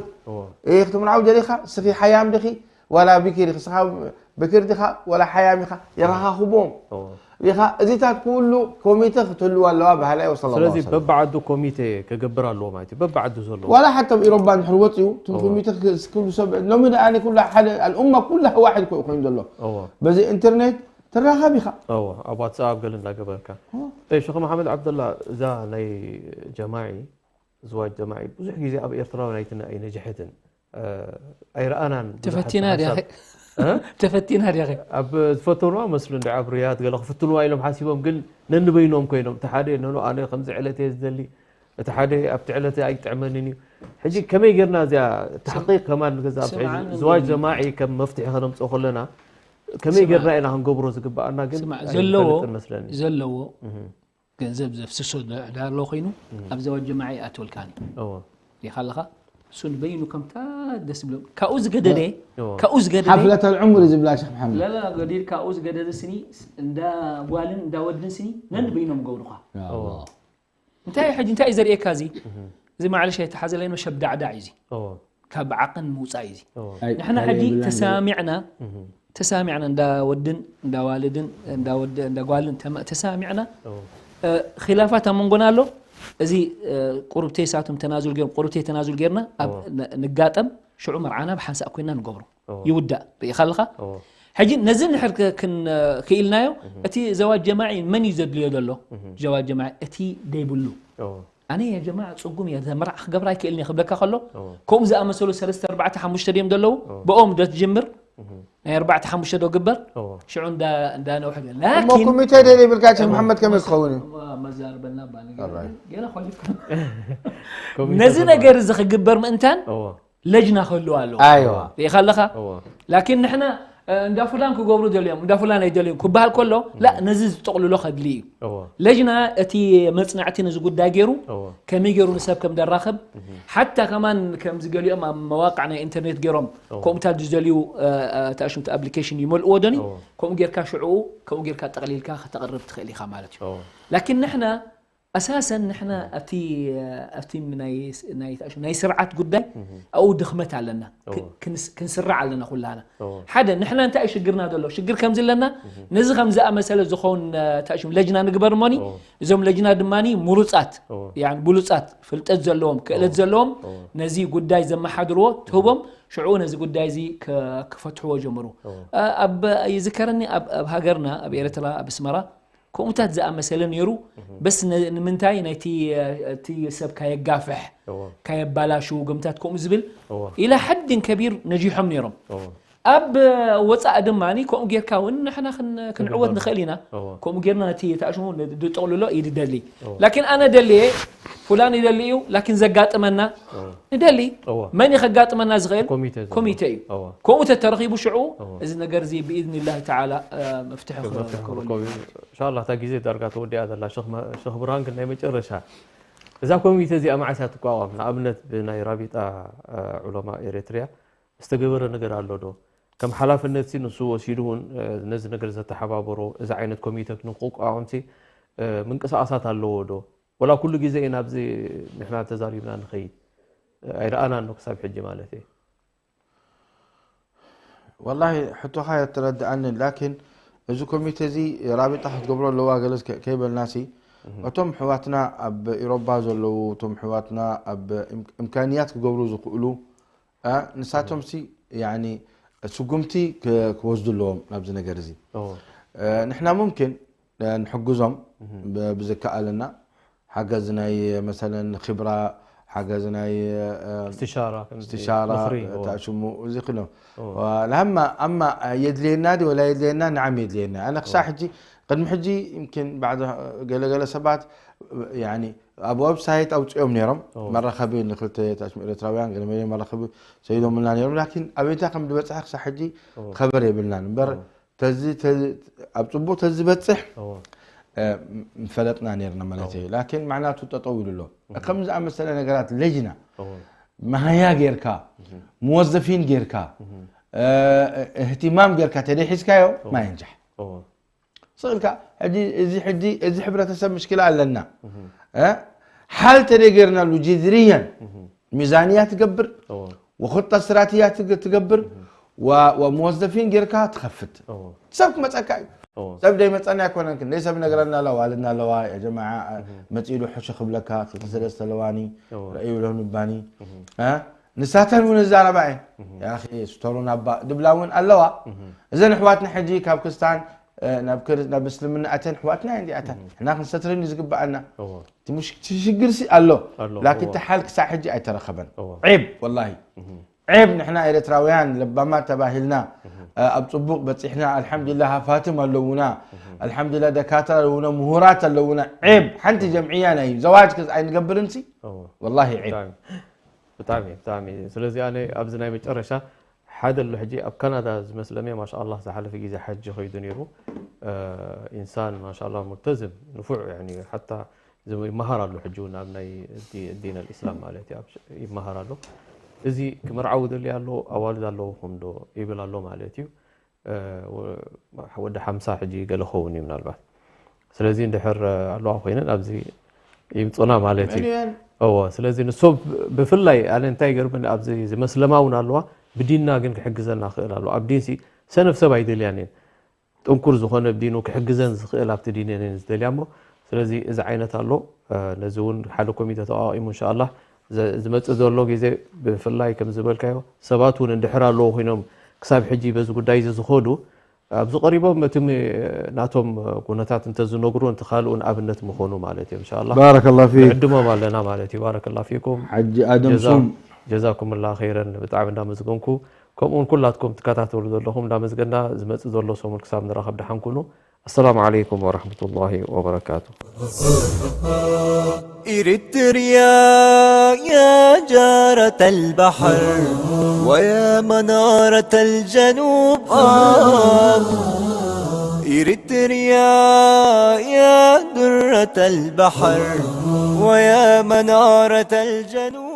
ክትምርዓው ደሊኻ ስኺ ሓያም ድኺ ዋላ ብኪር ኢኺ ስኻ ብክር ዲኻ ዋላ ሓያም ኢኻ የረኻኽቦም ኢኻ እዚታት ኩሉ ኮሚተ ክትህልዋ ኣለዋ ባህላ እዩ ወሰለ ስለዚ በብዓዱ ኮሚቴ ክገብር ኣለዎ ማለት እዩ በብዓዱ ዘሎ ዋላ ሓታ ኣብ ኢሮባ እንድሕር ወፅኡ እቶም ኮሚተ ክሉ ሰብ ሎሚ ደኣ ኩሉ ሓደ ኣልኡማ ኩላ ዋሕድ ኮ ኮይኑ ዘሎ በዚ ኢንተርኔት ትራኸብ ኢኻ ኣብ ዋትሳፕ ገለ እንዳገበርካ ጠይብ ሸኽ መሓመድ ዓብደላ እዛ ናይ ጀማዒ ዝዋጅ ጀማዒ ብዙሕ ግዜ ኣብ ኤርትራውያን ኣይትነ ኣይነጅሐትን ኣይረኣናን ተፈቲና ድያ ተፈቲና ድያ ኣብ ዝፈተኑዋ መስሉ እንዲ ኣብ ርያድ ገለ ክፍትንዋ ኢሎም ሓሲቦም ግን ነንበይኖም ኮይኖም እቲ ሓደ ነኖ ኣነ ከምዚ ዕለት እየ ዝደሊ እቲ ሓደ ኣብቲ ዕለት ኣይጥዕመንን እዩ ሕጂ ከመይ ጌርና እዚኣ ተሕቂቅ ከማን ንገዛ ዝዋጅ ጀማዒ ከም መፍትሒ ከነምፅኦ ከለና ከመይ ጌርና ኢና ክንገብሮ ዝግበኣና ግን ዘለዎ መስለኒ ዘለዎ ገንዘብ ዘፍስሶ ዳሎ ኮይኑ ኣብ ዘዋጅ ጀማዓ ይኣትወልካን ዲኻ ኣለኻ እሱ ንበይኑ ከምታ ደስ ብሎ ካብኡ ዝገደደ ካብኡ ዝገደደ ሓፍለት ኣልዕሙር ዝብላ ሸክ መሓመድ ላላ ገዲድ ካብኡ ዝገደደ ስኒ እንዳ ጓልን እንዳ ወድን ስኒ ነንበይኖም ገብሩኻ እንታይ ሕጂ እንታይ ዘርእየካ እዚ እዚ ማዕለሽ ኣይተሓዘለይኖ ሸብዳዕዳዕ እዩ ካብ ዓቕን ምውፃእ እዩ ንሕና ሕጂ ተሳሚዕና ተሳሚዕና እንዳ ወድን እንዳ ዋልድን እንዳ ወድ እንዳ ጓልን ተሳሚዕና ኺላፋት ኣብ መንጎና ኣሎ እዚ ቁሩብተይ ሳቶም ተናዙል ገይሮም ቁሩብተይ ተናዙል ገይርና ኣብ ንጋጠም ሽዑ መርዓና ብሓንሳእ ኮይና ንገብሮ ይውዳእ ርኢኻ ኣለኻ ሕጂ ነዚ እንድሕር ክ- ክን ክኢልናዮ፣ እቲ ዘዋጅ ጀማዒ መን እዩ ዘድልዮ ዘሎ? ዘዋጅ ጀማዒ እቲ ደይብሉ። ኣነ ያ ጀማዓ ጽጉም እየ፣ መርዓ ክገብር ኣይክእልን እየ ክብለካ ከሎ፣ ከምኡ ዝኣመሰሉ ሰለስተ ኣርባዕተ ሓሙሽተ ድዮም ዘለዉ? ብኦም ዶ ትጅምር? ናይ ኣርባዕተ ሓሙሽተ ዶ ግበር? ሽዑ እንዳ እንዳ ነውሐ ገለ። እሞ ላኪን ኮሚቴ ደልየ ይብልካ ሸኽ መሓመድ ከመይ ክኸውን እዩ? እሞ መዛርበልና እባ ነገር ኣራይ። ግን ገለ ኾሊፍካ። ኮሚቴ ነዚ ተባሂሉ። ነገር እዚ ክግበር ምእንታን እዎ። ለጅና ክህልዋ ኣለዎ። ኣይዋ። ርኢኻ ኣለኻ? እዎ። ላኪን ንሕና እ፣ እንዳ ፍላን ክገብሩ ደልዮም፣ እንዳ ፍላን ኣይደልዮም ክበሃል ከሎ፣ ላ፣ ነዚ ዝጠቕልሎ ከድሊ እዩ። እዎ። ለጅና እቲ መጽናዕቲ ነዚ ጉዳይ ገይሩ፣ እዎ። ከመይ ገይሩ ንሰብ ከም ደራኽብ፣ ሓታ ከማን ከምዚ ገሊኦም ኣብ መዋቅዕ ናይ ኢንተርኔት ገይሮም፣ እዎ። ከምኡታት ዝደልዩ፣ እ፣ እ፣ ተኣሽምቲ ኣፕሊኬሽን ይመልእዎ ዶኒ? እዎ። ከምኡ ጌርካ ሽዕኡ፣ ከምኡ ጌርካ ጠቕሊልካ ከተቕርብ ትኽእል ኢኻ ማለት እዩ። እዎ። ላኪን ንሕና ኣሳሰን ንሕና ኣብቲ ኣብቲ ናይ ናይ ናይ ስርዓት ጉዳይ ኣብኡ ድኽመት ኣለና። ክ- እዎ። ክንስ- ክንስራዕ ኣለና ኩላና። እዎ። ሓደ ንሕና እንታይ እዩ ሽግርና ዘሎ? ሽግር ከምዚ ኣለና፣ ነዚ ከም ዝኣመሰለ ዝኾን ታሽም ለጅና ንግበር እሞኒ፣ እዎ። እዞም ለጅና ድማ ምሩጻት፣ እዎ። ያኒ ብሉጻት፣ ፍልጠት ዘለዎም፣ ክእለት እዎ። ዘለዎም፣ እዎ። ነዚ ጉዳይ ዘመሓድርዎ ትህቦም፣ ሽዑ ነዚ ጉዳይ እዚ ከ- ክፈትሕዎ ጀምሩ። እዎ። ኣ- ኣብ ይዝከረኒ ኣብ ኣብ ሃገርና ኣብ ኤርትራ ኣብ ኣስመራ ከምኡታት ዝኣመሰለ ነይሩ። በስ ነ- ንምንታይ ናይቲ እቲ ሰብ ካየጋፍሕ እዎ። ካየባላሹ ገምታት ከምኡ ዝብል እዎ። ኢላ ሓድን ከቢር ነጂሖም ነይሮም። እዎ። ኣብ ወፃእ ድማ ከምኡ ጌርካ እውን ንሕና ክን- ክንዕወት ንኽእል ኢና። እዎ። ከምኡ ጌርና ነቲ ተኣሽሙ ድጠቕልሎ እዩ ድደሊ። እዎ። ላኪን ኣነ ደልየ፣ ፉላን ይደሊ እዩ፣ ላኪን ዘጋጥመና እዎ። ንደሊ። እዎ። መን እዩ ከጋጥመና ዝኽእል? ኮሚቴ ዝብሎ። ኮሚቴ እዩ። እዎ። ከምኡ ተተረኺቡ ሽዑ እዎ። እዚ ነገር እዚ ብኢዝኒላሂ ተዓላ፣ እ፣ መፍትሒ መፍትሒ ክረክበሉ ክረክበሉ እዩ። ኢንሻላህ እታ ግዜ ዳርጋ ተወዲኣ ዘላ ሸኽ መ- ሸኽ ብርሃን ግን ናይ መጨረሻ እዛ ኮሚቴ እዚኣ መዓስ እያ ትቋቋም? ንኣብነት ብናይ ራቢጣ ዑለማ ኤሪትሪያ ዝተገበረ ነገር ኣሎ ዶ? ከም ሓላፍነት ሲ ንሱ ወሲዱ እውን ነዚ ነገር ዘተሓባበሮ እዚ ዓይነት ኮሚቴ ንክቋቋም ሲ ምንቅስቃሳት ኣለዎ ዶ? ወላ ኩሉ ግዜ ኢና ኣብዚ ንሕና ተዛሪብና ንኸይድ ኣይረኣናን ዶ ክሳብ ሕጂ ማለት እየ። ወላሂ ሕቶኻ የትረድኣንን ላኪን እዚ ኮሚቴ እዚ ራቢጣ ክትገብሮ ኣለዋ ገለስ ከይበልናሲ እቶም ሕዋትና ኣብ ኢሮባ ዘለዉ እቶም ሕዋትና ኣብ እምካንያት ክገብሩ ዝኽእሉ ንሳቶም ሲ ስጉምቲ ክወስዱ ኣለዎም ናብዚ ነገር እዚ ንሕና ሙምኪን ንሕግዞም ብዝከኣለና ሓገዝ ናይ መሰለን ኺብራ ሓገዝ ናይ استشارة استشارة ምኽሪ፣ እዎ። ተኣሽሙ እዚ ክሎም እዎ። ለሃማ ኣማ የድልየና ዲ ወላ የድልየና ንዓም የድልየና ኣነ ክሳብ እዎ። ሕጂ ቅድሚ ሕጂ يمكن بعد ገለገለ ሰባት يعني ኣብ ዌብሳይት ኣውፅኦም ነይሮም እዎ። መራኸቢ ንክልተ ተኣሽሙ ኤርትራውያን ገለ መለ መራኸቢ ሰይዶምልና ነይሮም ላኪን ኣበይታ ከም ዝበፅሐ ክሳብ ሕጂ እዎ። ከበር የብልናን እምበር እዎ። ተዚ ተዚ- ኣብ ፅቡቅ ተዝበፅሕ እዎ። እ፣ ምፈለጥና ነርና ማለት እዩ ላኪን ማዕናቱ ጠጠው ኢሉ ኣሎ ከም ዝኣመሰለ ነገራት ለጅና እዎ። መሃያ ጌርካ ሙወዘፊን ጌርካ እ፣ እህትማም ጌርካ ተደይ ሒዝካዮ ማየንጃሕ እዎ። ስእልካ ሕጂ እዚ ሕጂ እዚ ሕብረተሰብ ምሽክላ ኣለና እ፣ ሓል ተደይ ጌርናሉ ጅዝርያን ሚዛንያ ትገብር እዎ። وخطة استراتيجية ትግ- ትገብር و- وموظفين ጌርካ ትኸፍት እዎ። ሰብ ክመፀካ እዩ እዎ። ሰብ ደይመፀና ኣይኮነን ክንደይ ሰብ ነገረና ኣለዋ ኣልና ኣለዋ የጀማዓ መፂኡ ዶ ሕሾ ክብለካ ክልተ ሰለስተ ኣለዋኒ እዎ። ረእዩ ሎ ንባኒ እ? ንሳተን እውን እዛረባ እየን ያኺ ስቶሩን ኣባ ድብላ እውን ኣለዋ እዘን ኣሕዋትና ሕጂ ካብ ክስታን እ፣ ናብ ክር- ናብ እስልምና ኣተን ኣሕዋትና እየን እዚኣተን ሕና ክንሰትረን እዩ ዝግበኣና እዎ። እቲ ሙሽ- እቲ ሽግር ሲ ኣሎ ኣሎ፣ ላኪን እዎ። እቲ ሓል ክሳብ ሕጂ ኣይተረኸበን እዎ። ዒብ ወላሂ ዒብ ንሕና ኤርትራውያን ለባማት ተባሂልና እ፣ ኣብ ፅቡቅ በፂሕና ኣልሓምዱሊላ ሃፋትም ኣለውና ኣልሓምዱሊላ ደካትራ ኣለውና ምሁራት ኣለውና ዒብ ሓንቲ ጀምዕያ ናይ ዘዋጅ ክዝ ኣይንገብርን ሲ እዎ። ወላሂ ዒብ ብጣዕሚ ብጣዕሚ ብጣዕሚ ስለዚ ኣነ ኣብዚ ናይ መጨረሻ ሓደ ኣሎ ሕጂ ኣብ ካናዳ ዝመስለኒ ማሻኣላህ ዝሓለፈ ግዜ ሓጂ ከይዱ ነይሩ እ፣ ኢንሳን ማሻኣላህ ሙልተዝም ንፉዕ ያኒ ሓታ ዝም- ይመሃር ኣሎ ሕጂ እውን ኣብ ናይ ዲ- ዲን ኣልእስላም ማለት እዩ ኣብ ሸ- ይመሃር ኣሎ እዚ ክምርዓው ደሊ ኣሎ ኣዋልድ ኣለውኹም ዶ ይብል ኣሎ ማለት እዩ እ፣ ወ- ወዲ ሓምሳ ሕጂ ገለ ኸውን እዩ ምናልባት ስለዚ እንድሕር ኣለዋ ኮይነን ኣብዚ ይምፁና ማለት እዩ እወ ስለዚ ንሶ ብፍላይ ኣነ እንታይ ገርመኒ ኣብዚ ዝመስለማ እውን ኣለዋ ብዲንና ግን ክሕግዘና ክእል ኣሎ ኣብ ዲንሲ ሰነፍ ሰብ ኣይደልያን እየን ጥንኩር ዝኾነ ብዲኑ ክሕግዘን ዝኽእል ኣብቲ ዲን እየን ዝደልያ እሞ ስለዚ እዚ ዓይነት ኣሎ ነዚ እውን ሓደ ኮሚተ ተቋቂሙ እንሻ ኣላህ ዝመፅእ ዘሎ ግዜ ብፍላይ ከም ዝበልካዮ ሰባት እውን እንድሕር ኣለዎ ኮይኖም ክሳብ ሕጂ በዚ ጉዳይ እዚ ዝኸዱ ኣብዚ ቀሪቦም እቲ ም-፣ ናቶም ኩነታት እንተዝነግሩ፣ እቲ ካልኡ ንኣብነት ምኾኑ ማለት እዩ። እንሻላ ባረከላሁ ፊክ። ንዕድሞም ኣለና ማለት እዩ። ባረከላ ፊኩም። ሓጂ ኣደም ሱም። ጀዛኩምላ ኸይረን፣ ብጣዕሚ እንዳመዝገንኩ፣ ከምኡውን ኩላትኩም ትከታተሉ ዘለኹም እንዳመዝገና፣ ዝመጽእ ዘሎ ሰሙን ክሳብ ንራኸብ ደሓን ኩኑ። ኣሰላሙ ዓለይኩም ወረሕመቱላሂ ወበረካቱ። إريتريا يا جارة البحر ويا منارة الجنوب، آه. إريتريا يا درة البحر ويا منارة الجنوب.